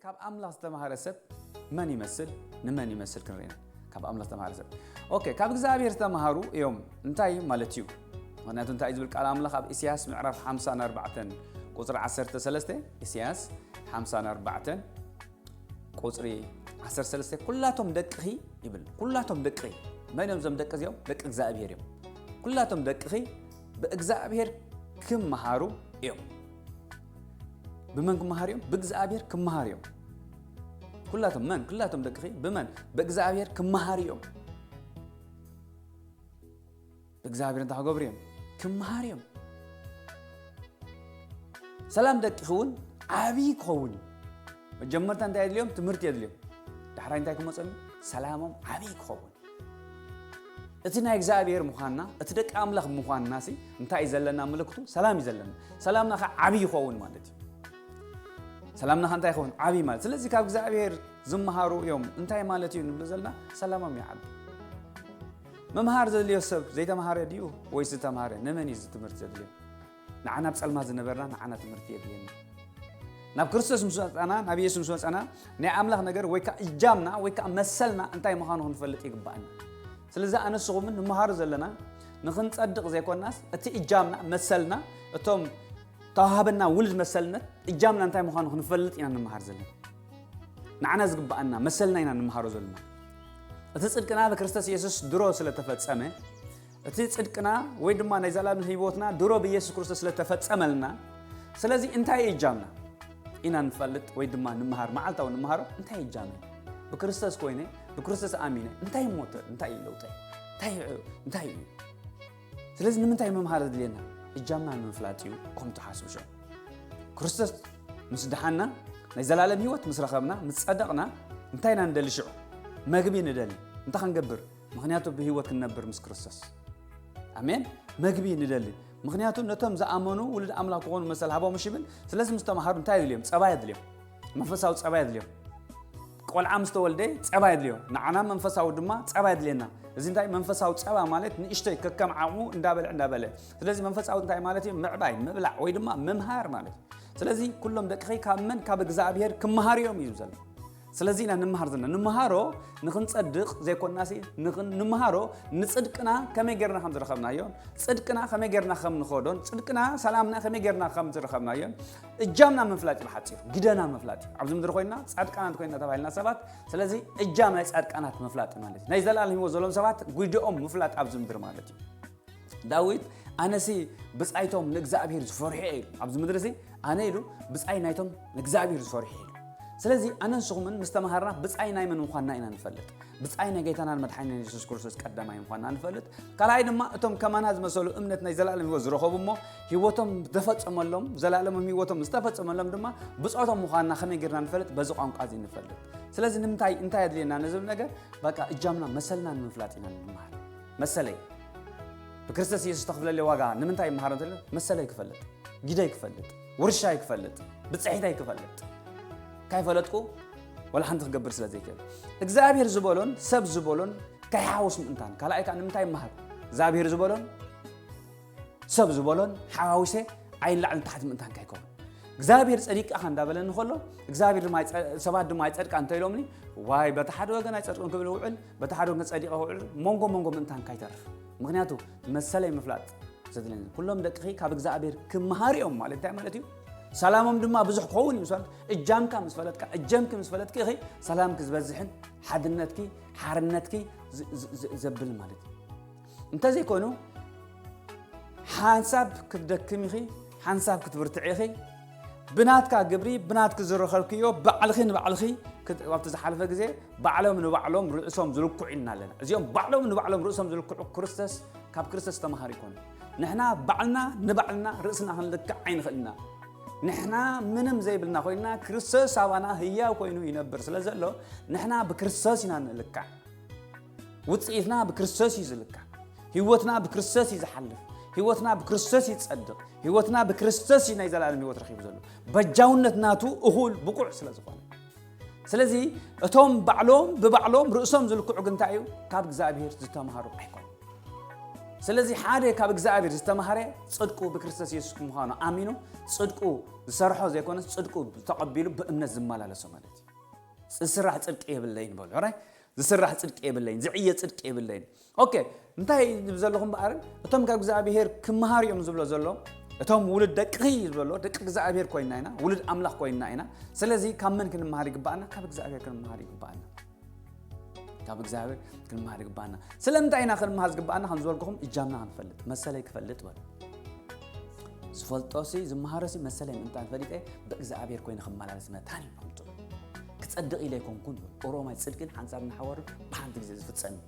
ካብ ኣምላኽ ዝተማሃረ ሰብ መን ይመስል? ንመን ይመስል ክንርኢ ኢና። ካብ ኣምላኽ ዝተማሃረ ሰብ። ኦኬ፣ ካብ እግዚኣብሔር ዝተማሃሩ እዮም። እንታይ ማለት እዩ? ምኽንያቱ እንታይ እዩ ዝብል ቃል ኣምላኽ ኣብ ኢሳያስ ምዕራፍ ሓምሳን ኣርባዕተን ቁጽሪ ዓሰርተ ሰለስተ፣ ኢሳያስ ሓምሳን ኣርባዕተን ቁጽሪ ዓሰርተ ሰለስተ፣ "ኩላቶም ደቅኺ" ይብል። "ኩላቶም ደቅኺ"። መን እዮም እዞም ደቂ እዚኦም? ደቂ እግዚኣብሔር እዮም። "ኩላቶም ደቅኺ ብእግዚኣብሔር ክመሃሩ እዮም።" ብመን ክመሃሩ እዮም? ብእግዚኣብሔር ክመሃሩ እዮም። ኩላቶም መን? ኩላቶም ደቅኺ ብመን? ብእግዚኣብሔር ክመሃሩ እዮም። ብእግዚኣብሔር እንታይ ክገብሩ እዮም? ክመሃሩ እዮም። ሰላም ደቅኺ እውን ዓብዪ ክኸውን እዩ። መጀመርታ እንታይ የድልዮም? ትምህርቲ የድልዮም። ዳሕራይ እንታይ ክመጾም እዩ? ሰላሞም ዓብዪ ክኸውን። እቲ ናይ እግዚኣብሔር ምዃንና፣ እቲ ደቂ ኣምላኽ ምዃንና ሲ እንታይ እዩ ዘለና ምልክቱ? ሰላም እዩ ዘለና። ሰላምና ኸዓ ዓብዪ ይኸውን ማለት እዩ። ሰላምና ኸ እንታይ ይኸውን? ዓብዪ ማለት። ስለዚ ካብ እግዚኣብሔር ዝመሃሩ እዮም። እንታይ ማለት እዩ ንብል ዘለና? ሰላሞም ይዓቢ። ምምሃር ዘድልዮ ሰብ ዘይተምሃረ ድዩ ወይስ ዝተምሃረ? ንመን እዩ እዚ ትምህርቲ ዘድልዮ? ንዓና ኣብ ጸልማት ዝነበርና ንዓና ትምህርቲ የድልየና። ናብ ክርስቶስ ምስ መጻና፣ ናብ ኢየሱስ ምስ መጻና፣ ናይ ኣምላኽ ነገር ወይ ከኣ እጃምና ወይ ከኣ መሰልና እንታይ ምዃኑ ክንፈልጥ ይግባኣና። ስለዚ ኣነ ንስኹምን ንምሃሮ ዘለና ንኽንጸድቕ ዘይኮናስ እቲ እጃምና፣ መሰልና፣ እቶም ተዋህበና ውሉድ መሰልነት እጃምና እንታይ ምዃኑ ክንፈልጥ ኢና ንምሃር ዘለና። ንዓና ዝግባኣና መሰልና ኢና ንምሃሮ ዘለና። እቲ ጽድቅና ብክርስቶስ ኢየሱስ ድሮ ስለ ተፈጸመ፣ እቲ ጽድቅና ወይ ድማ ናይ ዘላለም ህይወትና ድሮ ብኢየሱስ ክርስቶስ ስለ ተፈጸመልና፣ ስለዚ እንታይ እዩ እጃምና? ኢና ንፈልጥ ወይ ድማ ንምሃር፣ መዓልታዊ ንምሃሮ እንታይ እዩ እጃመይ? ብክርስቶስ ኮይነ፣ ብክርስቶስ ኣሚነ፣ እንታይ እሞ ተ-፣ እንታይ እዩ ለውጠይ? እንታይ እዩ፣ እንታይ እዩ? ስለዚ ንምንታይ ምምሃር ኣድልየና? እጃምና ንምፍላጥ እዩ፣ ከም ትሓስቡ ሽዑ። ክርስቶስ ምስ ደሓና፣ ናይ ዘላለም ህይወት ምስ ረኸብና፣ ምስ ጸደቕና፣ እንታይ ኢና ንደሊ ሽዑ? መግቢ ንደሊ። እንታይ ክንገብር? ምኽንያቱ ብህይወት ክንነብር ምስ ክርስቶስ። ኣሜን። መግቢ ንደሊ። ምኽንያቱ ነቶም ዝኣመኑ ውሉድ ኣምላኽ ክኾኑ መሰል ሃቦም እሺ ይብል። ስለዚ ምስ ተምሃሩ እንታይ የድልዮም? ጸባ የድልዮም። መንፈሳዊ ጸባ የድልዮም። ቆልዓ ምስ ተወልደ ጸባ የድልዮ። ንዓና መንፈሳዊ ድማ ጸባ የድልየና። እዚ እንታይ መንፈሳዊ ጸባ ማለት ንእሽተይ ከከም ዓቕሙ እንዳበልዐ እንዳበለ። ስለዚ መንፈሳዊ እንታይ ማለት እዩ? ምዕባይ፣ ምብላዕ ወይ ድማ ምምሃር ማለት እዩ። ስለዚ ኩሎም ደቅኺ ካብ መን? ካብ እግዚኣብሔር ክመሃሩ እዮም እዩ ዘሎ። ስለዚ ኢና ንምሃር ዘለና። ንምሃሮ ንኽንጸድቕ ዘይኮናሲ፣ ንኽን-፣ ንምሃሮ ንጽድቅና ከመይ ጌርና ከም ዝረኸብናዮን፣ ጽድቅና ከመይ ጌርና ከም ንኸዶን፣ ጽድቅና ሰላምና ከመይ ጌርና ከም ዝረኸብናዮን፣ እጃምና ምፍላጥ እዩ ብሓጺሩ፣ ግደና ምፍላጥ እዩ። ኣብዚ ምድሪ ኮይንና ጻድቃናት ኮይንና ተባሂልና ሰባት፣ ስለዚ እጃም ናይ ጻድቃናት ምፍላጥ ማለት እዩ። ናይ ዘላለም ህይወት ዘለዎም ሰባት ጉድኦም ምፍላጥ ኣብዚ ምድሪ ማለት እዩ። ዳዊት፣ "ኣነሲ ብጻይቶም ንእግዚኣብሔር ዝፈርሑ እየ" ኢሉ። ኣብዚ ምድሪ እዚ ኣነ ኢሉ ብጻይ ናይቶም ንእግዚኣብሔር ዝፈርሑ እየ ኢሉ። ስለዚ ኣነ ንስኹምን ምስ ተማሃርና ብጻይ ናይ መን ምዃንና ኢና ንፈልጥ። ብጻይ ናይ ጌታናን መድሓኒናን የሱስ ክርስቶስ ቀዳማይ ምዃንና ንፈልጥ። ካልኣይ ድማ እቶም ከማና ዝመሰሉ እምነት ናይ ዘላለም ህይወት ዝረኸቡ እሞ ህይወቶም ዝተፈጸመሎም፣ ዘላለሞም ህይወቶም ዝተፈጸመሎም ድማ ብጾቶም ምዃንና ከመይ ጌርና ንፈልጥ? በዚ ቋንቋ እዚ ንፈልጥ። ስለዚ ንምንታይ፣ እንታይ የድልየና ነዚ ነገር? በቃ እጃምና መሰልና ንምፍላጥ ኢና ንምሃር። መሰለይ ብክርስቶስ ኢየሱስ ተኽፍለለይ ዋጋ ንምንታይ ይምሃር እንተሎ፣ መሰለይ ክፈልጥ፣ ግደይ ክፈልጥ፣ ውርሻይ ክፈልጥ፣ ብጽሒተይ ክፈልጥ። ካይፈለጥኩ ወላ ሓንቲ ክገብር ስለ ዘይክእል። እግዚኣብሔር ዝበሎን ሰብ ዝበሎን ከይሓውስ ምእንታን። ካልኣይ ከኣ ንምንታይ ይምሃር? እግዚኣብሔር ዝበሎን ሰብ ዝበሎን ሓዋዊሰ ኣይንላዕልን ታሕቲ ምእንታን ከይከውን። እግዚኣብሔር ጸዲቅ ኢኻ እንዳበለኒ ከሎ፣ እግዚኣብሔር ድማ ኣይጸ-፣ ሰባት ድማ ኣይጸድቃን እንተኢሎምኒ፣ ዋይ፣ በቲ ሓደ ወገን ኣይጸድቅን ክብል ውዕል፣ በቲ ሓደ ወገን ጸዲቀ ክውዕል፣ መንጎ መንጎ ምእንታን ካይተርፍ። ምኽንያቱ፣ መሰለይ ምፍላጥ ዘድለኒ። ኩሎም ደቅኺ ካብ እግዚኣብሔር ክመሃሩ እዮም ማለት እንታይ ማለት እዩ? ሰላሞም ድማ ብዙሕ ክኸውን እዩ። ምሳሌ፣ እጃምካ ምስ ፈለጥካ፣ እጀምኪ ምስ ፈለጥኪ ኢኺ ሰላምኪ ዝበዝሕን ሓድነትኪ፣ ሓርነትኪ ዝ-፣ ዝ-፣ ዝ-፣ ዘብል ማለት እዩ። እንተዘይኮይኑ፣ ሓንሳብ ክትደክም ኢኺ፣ ሓንሳብ ክትብርትዕ ኢኺ። ብናትካ ግብሪ፣ ብናትኪ ዝረኸብክዮ፣ ባዕልኺ ንባዕልኺ ክት-፣ ኣብቲ ዝሓለፈ ግዜ፣ ባዕሎም ንባዕሎም ርእሶም ዝልክዑ ኢና ኣለና። እዚኦም ባዕሎም ንባዕሎም ርእሶም ዝልክዑ ክርስቶስ፣ ካብ ክርስቶስ ተማሃሩ ይኮኑ። ንሕና ባዕልና ንባዕልና ርእስና ክንልክዕ ኣይንኽእልና። ንሕና ምንም ዘይብልና ኮይንና፣ ክርስቶስ ኣባና ህያው ኮይኑ ይነብር ስለ ዘሎ፣ ንሕና ብክርስቶስ ኢና ንልካዕ። ውጽኢትና ብክርስቶስ እዩ ዝልካዕ። ህይወትና ብክርስቶስ እዩ ዝሓልፍ። ህይወትና ብክርስቶስ እዩ ዝጸድቕ። ህይወትና ብክርስቶስ እዩ ናይ ዘላለም ህይወት ረኺቡ ዘሎ። በጃውነት ናቱ እኹል ብቑዕ ስለ ዝኾነ። ስለዚ እቶም ባዕሎም ብባዕሎም ርእሶም ዝልክዑ ግን እንታይ እዩ? ካብ እግዚኣብሔር ዝተምሃሩ ኣይኮኑን። ስለዚ ሓደ ካብ እግዚኣብሔር ዝተማሃረ ጽድቁ ብክርስቶስ የሱስ ምዃኑ ኣሚኑ ጽድቁ ዝሰርሖ ዘይኮነስ ጽድቁ ተቐቢሉ ብእምነት ዝመላለሶ ማለት እዩ። ዝስራሕ ጽድቂ የብለይን በሉ። ሕራይ ዝስራሕ ጽድቂ የብለይን፣ ዝዕየ ጽድቂ የብለይን። ኦኬ፣ እንታይ ዝብል ዘለኹም በኣር እቶም ካብ እግዚኣብሔር ክመሃር እዮም ዝብሎ ዘሎ እቶም ውሉድ ደቅኺ ዝብሎ ደቂ እግዚኣብሔር ኮይና ኢና፣ ውሉድ ኣምላኽ ኮይና ኢና። ስለዚ ካብ መን ክንመሃር ይግባኣና? ካብ እግዚኣብሔር ክንመሃር ይግባኣና። ካብ እግዚኣብሔር ክንመሃር ይግባኣና። ስለምንታይ ኢና ክንመሃር ዝግባኣና? ከም ዝበልኩኹም እጃምና ክንፈልጥ፣ መሰለይ ክፈልጥ በሉ። ዝፈልጦ ሲ ዝመሃሮ ሲ መሰለይ ምእንታን ፈሊጠ ብእግዚኣብሔር ኮይነ ክመላለስ መታን እዩ ከምፁ። ክጸድቕ ኢለ ኣይኮንኩን በሉ። ሮማይ ጽድቅን ሓንሳብ ንሓዋሩ ብሓንቲ ግዜ ዝፍጸም እዩ።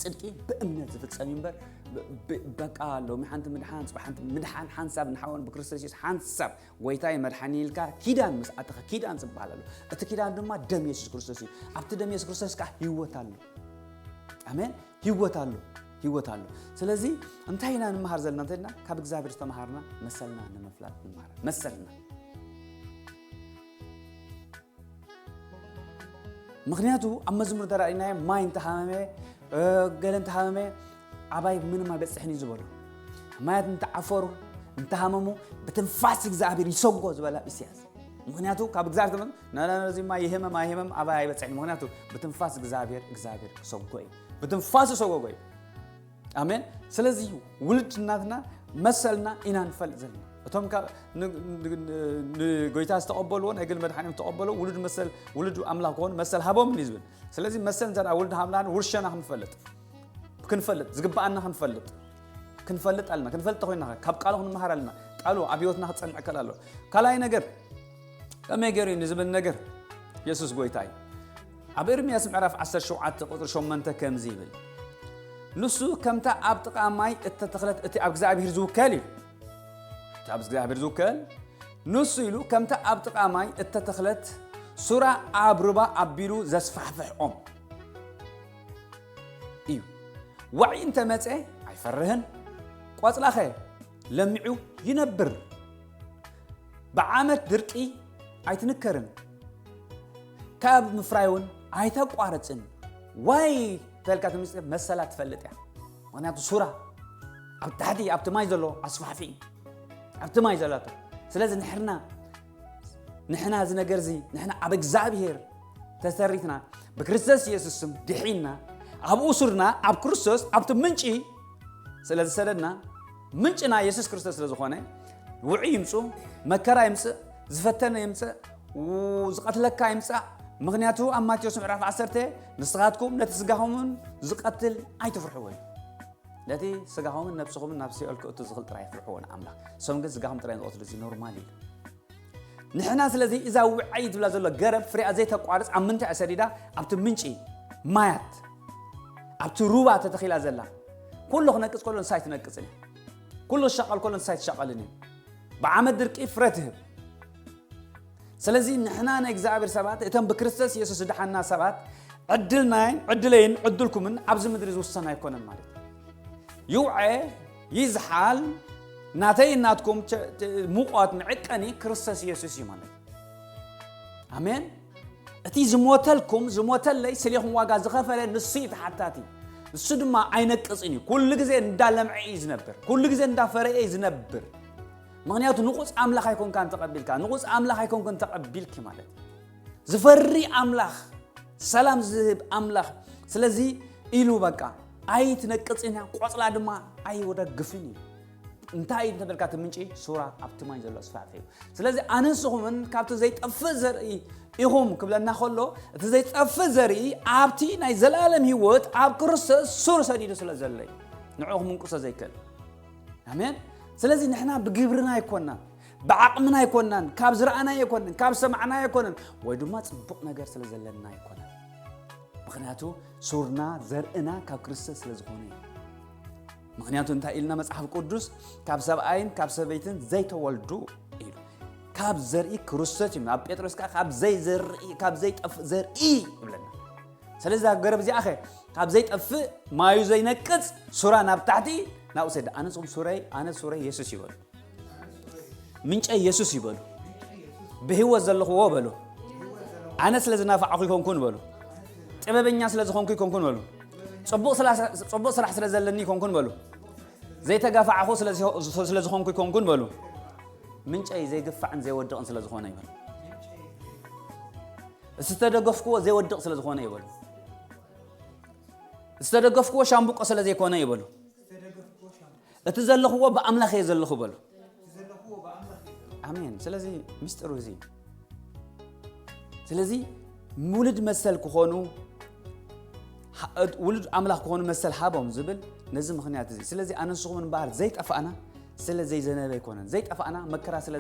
ጽድቂ ብእምነት ዝፍጸም እዩ እምበር ብ- ብ- በቃ ሎሚ ሓንቲ ምድሓን ጽባሕ ሓንቲ ምድሓን ሓንሳብ ንሓዋሩ ብክርስቶስ የሱስ ሓንሳብ ጎይታይ መድሓኒ ኢልካ ኪዳን ምስ ኣተኸ ኪዳን ዝበሃል ኣሎ። እቲ ኪዳን ድማ ደም የሱስ ክርስቶስ እዩ። ኣብቲ ደም የሱስ ክርስቶስ ከዓ ህይወት ኣሎ። ኣሜን። ህይወት ኣሎ። ህይወት ኣሎ። ስለዚ እንታይ ኢና ንምሃር ዘለና እንተልና ካብ እግዚኣብሔር ዝተምሃርና መሰልና ንምፍላጥ ንምሃር መሰልና። ምክንያቱ ኣብ መዝሙር ተራእናዮ ማይ እንተሃመመ ገለ እንተሃመመ ኣባይ ምንም ኣይበፅሕን እዩ ዝበሉ። ማያት እንተዓፈሩ እንተሃመሙ ብትንፋስ እግዚኣብሔር ይሰጎ ዝበላ ኢሳያስ። ምክንያቱ ካብ እግዚኣብሔር ተመ ነዚ ማይ ይህመም ኣይህመም ኣባይ ኣይበፅሕን። ምክንያቱ ብትንፋስ እግዚኣብሔር እግዚኣብሔር ክሰጎ እዩ። ብትንፋስ ይሰጎጎ እዩ። ኣሜን። ስለዚ ውሉድ እናትና መሰልና ኢና ንፈልጥ ዘለና። እቶም ንጎይታ ዝተቐበልዎ ናይ ግል መድሓኒም ዝተቐበልዎ ውሉድ መሰል ውሉድ ኣምላኽ ክኾኑ መሰል ሃቦም እዩ ዝብል። ስለዚ መሰል እንተ ውሉድ ሃብናን ውርሸና ክንፈልጥ ክንፈልጥ ዝግብኣና ክንፈልጥ ክንፈልጥ ኣለና። ክንፈልጥ ኮይና ካብ ቃሉ ክንመሃር ኣለና። ቃሉ ኣብ ህይወትና ክፀንዕ ከል ኣሎ። ካልኣይ ነገር ከመይ ገይሩ እዩ ንዝብል ነገር የሱስ ጎይታ እዩ። ኣብ ኤርምያስ ምዕራፍ ዓሰርተ ሸውዓተ ቁፅሪ ሸሞንተ ከምዚ ይብል፣ ንሱ ከምታ ኣብ ጥቓ ማይ እተተኽለት እቲ ኣብ እግዚኣብሔር ዝውከል እዩ። እቲ ኣብ እግዚኣብሔር ዝውከል ንሱ ኢሉ ከምታ ኣብ ጥቓ ማይ እተተኽለት ሱራ ኣብ ሩባ ኣቢሉ ዘስፋሕፍሕ ኦም እዩ። ዋዒ እንተመጸ ኣይፈርህን፣ ቆጽላኸ ለሚዑ ይነብር። ብዓመት ድርቂ ኣይትንከርን፣ ካብ ምፍራይ እውን ኣይተቋርጽን። ዋይ ተልካ ትምጽእ መሰላ ትፈልጥ እያ። ምክንያቱ ሱራ ኣብ ታሕቲ ኣብቲ ማይ ዘሎ ኣስፋሕፊ ኣብቲ ማይ ዘላቶ። ስለዚ ንሕና ንሕና እዚ ነገር እዚ ንሕና ኣብ እግዚኣብሔር ተሰሪትና ብክርስቶስ ኢየሱስ ስም ድሒና ኣብኡ ሱርና ኣብ ክርስቶስ ኣብቲ ምንጪ ስለ ዝሰደድና ምንጭና የሱስ ክርስቶስ ስለ ዝኾነ ውዒ ይምፁ መከራ ይምፅእ ዝፈተነ ይምፅእ ዝቐትለካ ይምፃእ። ምክንያቱ ኣብ ማቴዎስ ምዕራፍ ዓሰርተ ንስኻትኩም ነቲ ስጋኹምን ዝቐትል ኣይትፍርሕዎ እዩ። ነቲ ስጋኹምን ነብስኹምን ናብ ሲኦል ክእቱ ዝኽእል ጥራይ ፍርሕዎ ንኣምላኽ። እሶም ግን ስጋኹም ጥራይ ዝቐትሉ እዚ ኖርማል እዩ። ንሕና ስለዚ እዛ ውዓይ ትብላ ዘሎ ገረብ ፍሬኣ ዘይተቋርፅ ኣብ ምንታይ እያ ሰዲዳ? ኣብቲ ምንጪ ማያት ኣብቲ ሩባ ተተኺላ ዘላ ኩሉ ክነቅፅ ከሎ ንሳ ኣይትነቅፅን እያ። ኩሉ ክሻቐል ከሎ ንሳ ኣይትሻቐልን እዩ። ብዓመት ድርቂ ፍረ ትህብ። ስለዚ ንሕና ናይ እግዚኣብሔር ሰባት እቶም ብክርስቶስ የሱስ ዝደሓና ሰባት ዕድልናይን ዕድለይን ዕድልኩምን ኣብዚ ምድሪ ዝውሰን ኣይኮነን ማለት እዩ። ይውዐ ይዝሓል ናተይ ናትኩም ሙቆት መዕቀኒ ክርስቶስ የሱስ እዩ ማለት እዩ። ኣሜን። እቲ ዝሞተልኩም ዝሞተለይ ስሌኹም ዋጋ ዝኸፈለ ንሱ እዩ ተሓታቲ። ንሱ ድማ ኣይነቅፅን እዩ። ኩሉ ግዜ እንዳለምዐ እዩ ዝነብር። ኩሉ ግዜ እንዳፈረየ እዩ ዝነብር። ምክንያቱ ንቑፅ ኣምላኽ ኣይኮንካ እንተቐቢልካ ንቑፅ ኣምላኽ ኣይኮንክ እንተቐቢልኪ ማለት እዩ። ዝፈሪ ኣምላኽ ሰላም ዝህብ ኣምላኽ። ስለዚ ኢሉ በቃ ኣይትነቅፅን እያ ቆፅላ ድማ ኣይወደግፍን እዩ። እንታይ እዩ እንተበልካ እቲ ምንጪ ሱራ ኣብቲ ማይ ዘሎ ስፋሕፍ እዩ። ስለዚ ኣነ ንስኹምን ካብቲ ዘይጠፍእ ዘርኢ ኢኹም ክብለና ከሎ እቲ ዘይጠፍእ ዘርኢ ኣብቲ ናይ ዘላለም ህይወት ኣብ ክርስቶስ ሱር ሰዲዱ ስለ ዘሎ እዩ። ንዕኡ ክምንቅሶ ዘይክእል ኣሜን። ስለዚ ንሕና ብግብርና ኣይኮናን ብዓቕምና ኣይኮናን ካብ ዝረኣና ኣይኮንን ካብ ሰማዕና ኣይኮንን ወይ ድማ ፅቡቕ ነገር ስለ ዘለና ኣይኮነን። ምክንያቱ ሱርና ዘርእና ካብ ክርስቶስ ስለ ዝኾነ እዩ። ምክንያቱ እንታይ ኢልና መፅሓፍ ቅዱስ ካብ ሰብኣይን ካብ ሰበይትን ዘይተወልዱ ኢሉ ካብ ዘርኢ ክርስቶስ እዩ ኣብ ጴጥሮስ ከዓ ካብ ዘይዘርኢ ካብ ዘይጠፍእ ዘርኢ ይብለና። ስለዚ ኣብ ገረብ እዚኣ ኸ ካብ ዘይጠፍእ ማዩ ዘይነቅፅ ሱራ ናብ ታሕቲ ናብኡ ሰደ ኣነ ሱረይ ኣነ ሱረይ የሱስ ይበሉ ምንጨይ የሱስ ይበሉ ብህይወት ዘለኽዎ በሉ ኣነ ስለ ዝናፋዕኹ ይኮንኩን በሉ ጥበበኛ ስለ ዝኾንኩ ይኮንኩን በሉ ፅቡቕ ስራሕ ስለ ዘለኒ ይኮንኩን በሉ ዘይተጋፋዕኹ ስለ ዝኾንኩ ይኮንኩን በሉ። ምንጨይ ዘይግፋዕን ዘይወድቕን ስለ ዝኾነ ይበሉ። ዝተደገፍክዎ ዘይወድቕ ስለ ዝኾነ ይበሉ። ዝተደገፍክዎ ሻምብቆ ስለ ዘይኮነ ይበሉ። እቲ ዘለኽዎ ብኣምላኽ እየ ዘለኹ በሉ። ኣሜን። ስለዚ ምስጢሩ እዚ። ስለዚ ውሉድ መሰል ክኾኑ፣ ውሉድ ኣምላኽ ክኾኑ መሰል ሃቦም ዝብል ነዚ ምኽንያት እዚ። ስለዚ ኣነ ንስኹም እምበኣር ዘይጠፋእና ስለ ዘይዘነበ ኣይኮነን። ዘይጠፋእና መከራ ስለ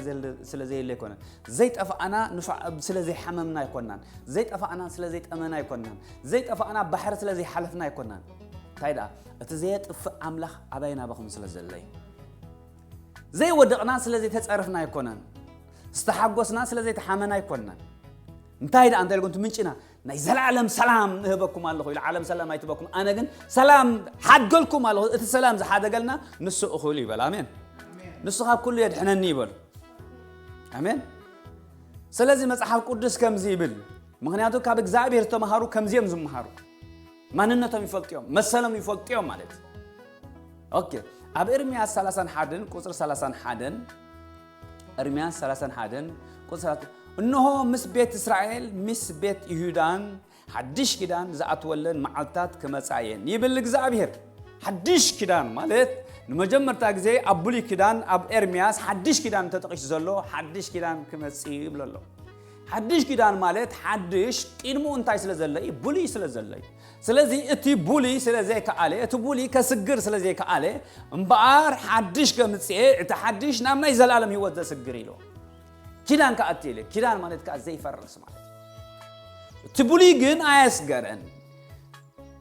ዘየለ ኣይኮነን። ዘይጠፋእና ንፋዕ ስለ ዘይሓመምና ኣይኮናን። ዘይጠፋእና ስለ ዘይጠመና ኣይኮናን። ዘይጠፋእና ባሕሪ ስለ ዘይሓለፍና ኣይኮናን። እንታይ ደኣ እቲ ዘየጥፍእ ኣምላኽ ኣባይን ኣባኹም ስለ ዘሎ እዩ። ዘይወደቕና ስለ ዘይተጸረፍና ኣይኮነን። ዝተሓጎስና ስለ ዘይተሓመና ኣይኮናን። እንታይ ደኣ እንታይ ኢልኩም እቲ ምንጭና ናይ ዘላለም ሰላም እህበኩም ኣለኹ ኢሉ ዓለም ሰላም ኣይትበኩም ኣነ ግን ሰላም ሓድገልኩም ኣለኹ። እቲ ሰላም ዝሓደገልና ንሱ እኹል ይበል። ኣሜን። ንሱ ካብ ኩሉ የድሕነኒ ይበሉ። ኣሜን። ስለዚ መጽሓፍ ቅዱስ ከምዚ ይብል። ምኽንያቱ ካብ እግዚኣብሔር ዝተምሃሩ ከምዚ እዮም ዝምሃሩ። ማንነቶም ይፈልጡ እዮም፣ መሰሎም ይፈልጡ እዮም ማለት እዩ። ኦኬ። ኣብ ኤርምያስ ሰላሳን ሓደን ቁጽሪ ሰላሳን ሓደን፣ ኤርምያስ ሰላሳን ሓደን ቁጽሪ ሰላሳ፣ እንሆ ምስ ቤት እስራኤል ምስ ቤት ይሁዳን ሓድሽ ኪዳን ዝኣትወለን መዓልታት ክመጻ እየን ይብል እግዚኣብሔር። ሓድሽ ኪዳን ማለት ንመጀመርታ ግዜ ኣብ ብሉይ ኪዳን ኣብ ኤርምያስ ሓድሽ ኪዳን ተጠቒሱ ዘሎ ሓድሽ ኪዳን ክመጽእ ይብሎ ኣሎ። ሓድሽ ኪዳን ማለት ሓድሽ ቅድሙ እንታይ ስለ ዘሎ እዩ? ብሉይ ስለ ዘሎ እዩ። ስለዚ እቲ ብሉይ ስለ ዘይከኣለ፣ እቲ ብሉይ ከስግር ስለ ዘይከኣለ እምበኣር ሓድሽ ከምጽኤ እቲ ሓድሽ ናብ ናይ ዘላለም ህይወት ዘስግር ኢሉ። ኪዳን ከኣ እቲ ኢለ ኪዳን ማለት ከኣ ዘይፈርስ ማለት እዩ። እቲ ብሉይ ግን ኣየስገረን።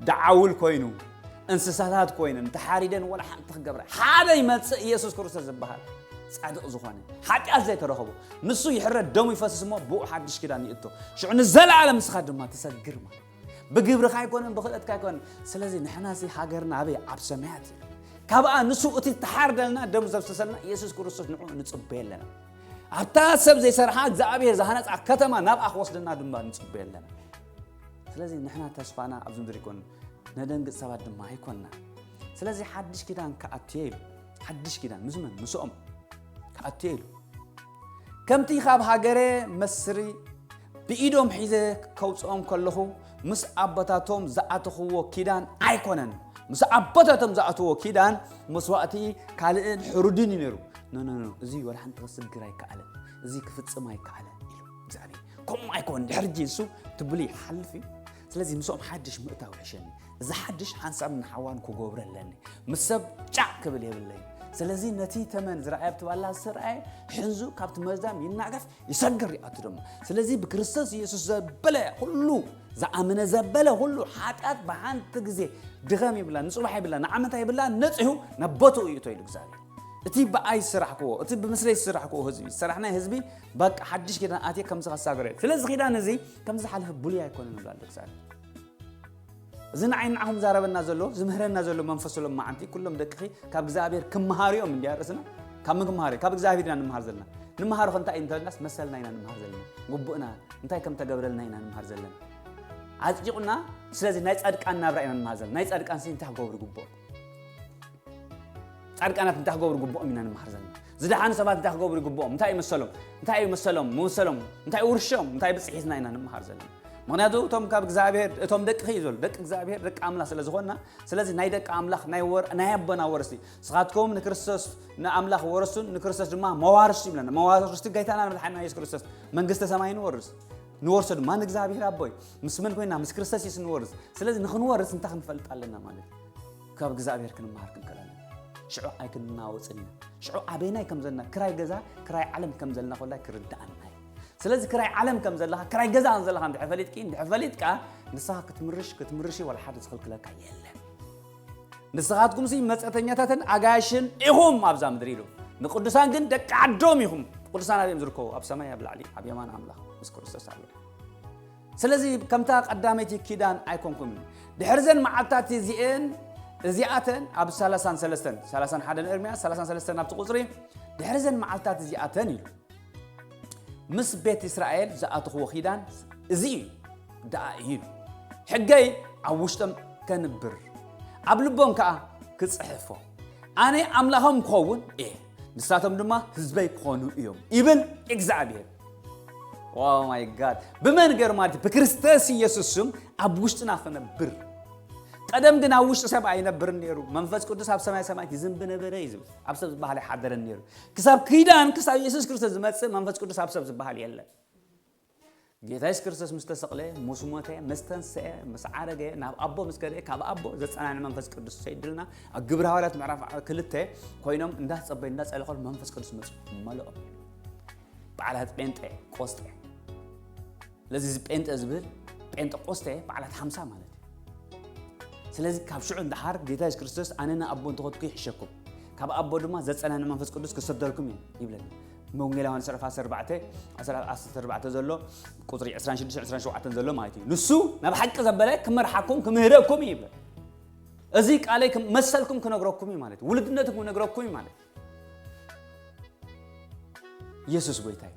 ደዓውል ኮይኑ እንስሳታት ኮይነን ተሓሪደን ወላ ሓንቲ ክገብረ ሓደ ይመጽእ ኢየሱስ ክርስቶስ ዝበሃል ጻድቕ ዝኾነ ሓጢኣት ዘይተረኸቦ ንሱ ይሕረድ ደሙ ይፈስስ እሞ ብኡ ሓድሽ ኪዳን ይእቶ ሽዑ ንዘለዓለም ንስኻ ድማ ትሰግር ማለት ብግብርኻ ኣይኮነን ብኽእለትካ ኣይኮነን። ስለዚ ንሕናሲ ሃገርና ኣበይ ኣብ ሰማያት እዩ። ካብኣ ንሱ እቲ ተሓርደልና ደሙ ዘፍሰሰልና ኢየሱስ ክርስቶስ ንዑ ንጽበየ ኣለና። ኣብታ ሰብ ዘይሰርሓ እግዚኣብሔር ዝሃነፃ ከተማ ናብኣ ክወስደና ድማ ንፅበየ ኣለና። ስለዚ ንሕና ተስፋና ኣብዚ ምድሪ ይኮን ነደንግፅ ሰባት ድማ ኣይኮንና። ስለዚ ሓድሽ ኪዳን ክኣትየ ኢሉ ሓድሽ ኪዳን ምስ መን ምስኦም ክኣትየ ኢሉ ከምቲ ካብ ሃገረ መስሪ ብኢዶም ሒዘ ከውፅኦም ከለኹ ምስ ኣቦታቶም ዝኣተኽዎ ኪዳን ኣይኮነን። ምስ ኣቦታቶም ዝኣተዎ ኪዳን መስዋእቲ ካልእን ሕሩድን እዩ ነይሩ። ኖ ኖ ኖ እዚ ወላ ሓንቲ ክስግር ኣይከኣለን። እዚ ክፍጽም ኣይከኣለን ኢሉ እግዚኣብሔር። ከምኡ ኣይኮን ድሕሪ ጂ እሱ ትብሉ ይሓልፍ እዩ። ስለዚ ምስኦም ሓድሽ ምእታው ይሕሸኒ። እዚ ሓድሽ ሓንሳብ ንሓዋን ክገብሮ ኣለኒ። ምስ ሰብ ጫዕ ክብል የብለይ። ስለዚ ነቲ ተመን ዝረኣየ ኣብቲ ባላ ዝተረኣየ ሕንዙ ካብቲ መርዛም ይናገፍ ይሰግር ይኣቱ ድማ። ስለዚ ብክርስቶስ ኢየሱስ ዘበለ ኩሉ ዝኣመነ ዘበለ ኩሉ ሓጢኣት ብሓንቲ ግዜ ድኸም ይብላ ንጽባሕ ይብላ ንዓመታ ይብላ ነጺሁ ናብ ቦትኡ ይእቶ ኢሉ እግዚኣብሔር። እቲ ብኣይ ዝስራሕክዎ እቲ ብምስለይ ዝስራሕክዎ ህዝቢ ዝሰራሕናይ ህዝቢ በቃ ሓድሽ ኪዳን ኣትየ ከምዚ ከሳግረ ስለዚ ኪዳን እዚ ከምዚ ዝሓለፈ ብሉይ ኣይኮነን ይብላ ኣሎ እግዚኣብሔር። እዚ ንዓይ ንዓኹም ዛረበና ዘሎ ዝምህረና ዘሎ መንፈስ ሎም መዓንቲ ኩሎም ደቅኺ ካብ እግዚኣብሔር ክመሃሩ እዮም እንዲያ ርእስና ካብ ምን ክመሃሩ ካብ እግዚኣብሔር ኢና ንምሃር ዘለና። ንምሃሮ ከ እንታይ እዩ እንተልናስ መሰልና ኢና ንምሃር ዘለና። ግቡእና እንታይ ከም ተገብረልና ኢና ንምሃር ዘለና። ኣጽዲቑና ስለዚ ናይ ጻድቃን ናብራ ኢና ንምሃር ዘለና። ናይ ጻድቃን ሲ እንታይ ክገብሩ ግቡእ ጻድቃናት እንታይ ክገብሩ ግቡኦም ኢና ንምሃር ዘለና። ዝደሓኑ ሰባት እንታይ ክገብሩ ይግብኦም እንታይ እዩ መሰሎም እንታይ እዩ መሰሎም መሰሎም እንታይ ውርሾም እንታይ ብፅሒትና ኢና ንምሃር ዘለና። ምክንያቱ እቶም ካብ እግዚኣብሔር እቶም ደቂ እዩ ዘሎ ደቂ እግዚኣብሔር ደቂ ኣምላኽ ስለ ዝኾንና ስለዚ ናይ ደቂ ኣምላኽ ናይ ኣቦና ወረስቲ ንስኻትኩም ንክርስቶስ ንኣምላኽ ወረሱን ንክርስቶስ ድማ መዋርስቲ ይብለና። መዋርስቲ ጋይታና መድሓና የሱስ ክርስቶስ መንግስተ ሰማይ ንወርስ ንወርሶ ድማ ንእግዚኣብሔር ኣቦይ ምስ መን ኮይና ምስ ክርስቶስ የሱስ ንወርስ። ስለዚ ንክንወርስ እንታይ ክንፈልጥ ኣለና ማለት እዩ ካብ እግዚኣብሔር ክንመሃር ክንከል ኣለና። ሽዑ ኣይክንናወፅን ኢና። ሽዑ ኣበይናይ ከም ዘለና ክራይ ገዛ ክራይ ዓለም ከም ዘለና ኮላይ ክርድኣና እዩ። ስለዚ ክራይ ዓለም ከም ዘለኻ ክራይ ገዛ ከም ዘለኻ እንድሕር ፈሊጥኪ እንድሕር ፈሊጥካ ንስኻ ክትምርሽ ክትምርሽ ወላ ሓደ ዝኽልክለካ የለን። ንስኻትኩምሲ መጸተኛታትን ኣጋይሽን ኢኹም ኣብዛ ምድሪ ኢሉ። ንቅዱሳን ግን ደቂ ዓዶም ኢኹም። ቅዱሳን ኣበዮም ዝርከቡ ኣብ ሰማይ ኣብ ላዕሊ ኣብ የማን ኣምላኽ ምስ ክርስቶስ ኣሎ። ስለዚ ከምታ ቀዳመይቲ ኪዳን ኣይኮንኩምን። ድሕሪ ዘን መዓልታት እዚኤን እዚኣተን ኣብ ሰላሳን ሰለስተን ሰላሳን ሓደን ኤርምያስ ሰላሳን ሰለስተን ኣብቲ ቁጽሪ ድሕሪ ዘን መዓልታት እዚኣተን ኢሉ። ምስ ቤት እስራኤል ዝኣተኽዎ ኪዳን እዚ እዩ ደኣ እዩ ኢሉ። ሕገይ ኣብ ውሽጦም ከንብር ኣብ ልቦም ከኣ ክጽሕፎ ኣነ ኣምላኾም ክኸውን እየ፣ ንሳቶም ድማ ህዝበይ ክኾኑ እዮም ይብል እግዚኣብሔር። ኦ ማይ ጋድ! ብመን ገይሩ ማለት እዩ? ብክርስቶስ ኢየሱስ ስም ኣብ ውሽጥና ክነብር። ቀደም ግን ኣብ ውሽጢ ሰብ ኣይነብርን ነይሩ፣ መንፈስ ቅዱስ ኣብ ሰማይ ሰማያት ይዝንብ ነበረ እዩ ዝብል። ኣብ ሰብ ዝበሃል ኣይሓደረን ነይሩ። ክሳብ ኪዳን፣ ክሳብ ኢየሱስ ክርስቶስ ዝመጽእ መንፈስ ቅዱስ ኣብ ሰብ ዝበሃል የለን። ጌታ የሱስ ክርስቶስ ምስ ተሰቕለ፣ ምስ ሞተ፣ ምስ ተንስአ፣ ምስ ዓረገ፣ ናብ ኣቦ ምስ ከደ፣ ካብ ኣቦ ዘጸናንዕ መንፈስ ቅዱስ ሰይድልና። ኣብ ግብረ ሃዋርያት ምዕራፍ ክልተ ኮይኖም እንዳተጸበዩ እንዳጸለኸሉ መንፈስ ቅዱስ መጽኡ መለኦም። በዓላት ጴንጤ ቆስጠ። ስለዚ እዚ ጴንጤ ዝብል ጴንጠቆስቴ በዓላት ሓምሳ ማለት እዩ። ስለዚ ካብ ሽዑ እንዳሓር ጌታ የሱስ ክርስቶስ ኣነ ንኣቦ እንተኸድኩ ይሕሸኩም፣ ካብ ኣቦ ድማ ዘጸናንዕ መንፈስ ቅዱስ ክሰደልኩም እዩ ይብለና። ወንጌል ዮሃንስ ዕራፍ ዓሰርተ ኣርባዕተ፣ ዓሰርተ ኣርባዕተ ዘሎ ቁጽሪ ዕስራን ሽዱሽተን ዕስራን ሸውዓተን ዘሎ ማለት እዩ። ንሱ ናብ ሓቂ ዘበለ ክመርሓኩም ክምህረኩም እዩ ይብል። እዚ ቃለይ ክም-፣ መሰልኩም ክነግረኩም እዩ ማለት እዩ። ውልድነትኩም ክነግረኩም እዩ ማለት እዩ። የሱስ ጎይታ እዩ።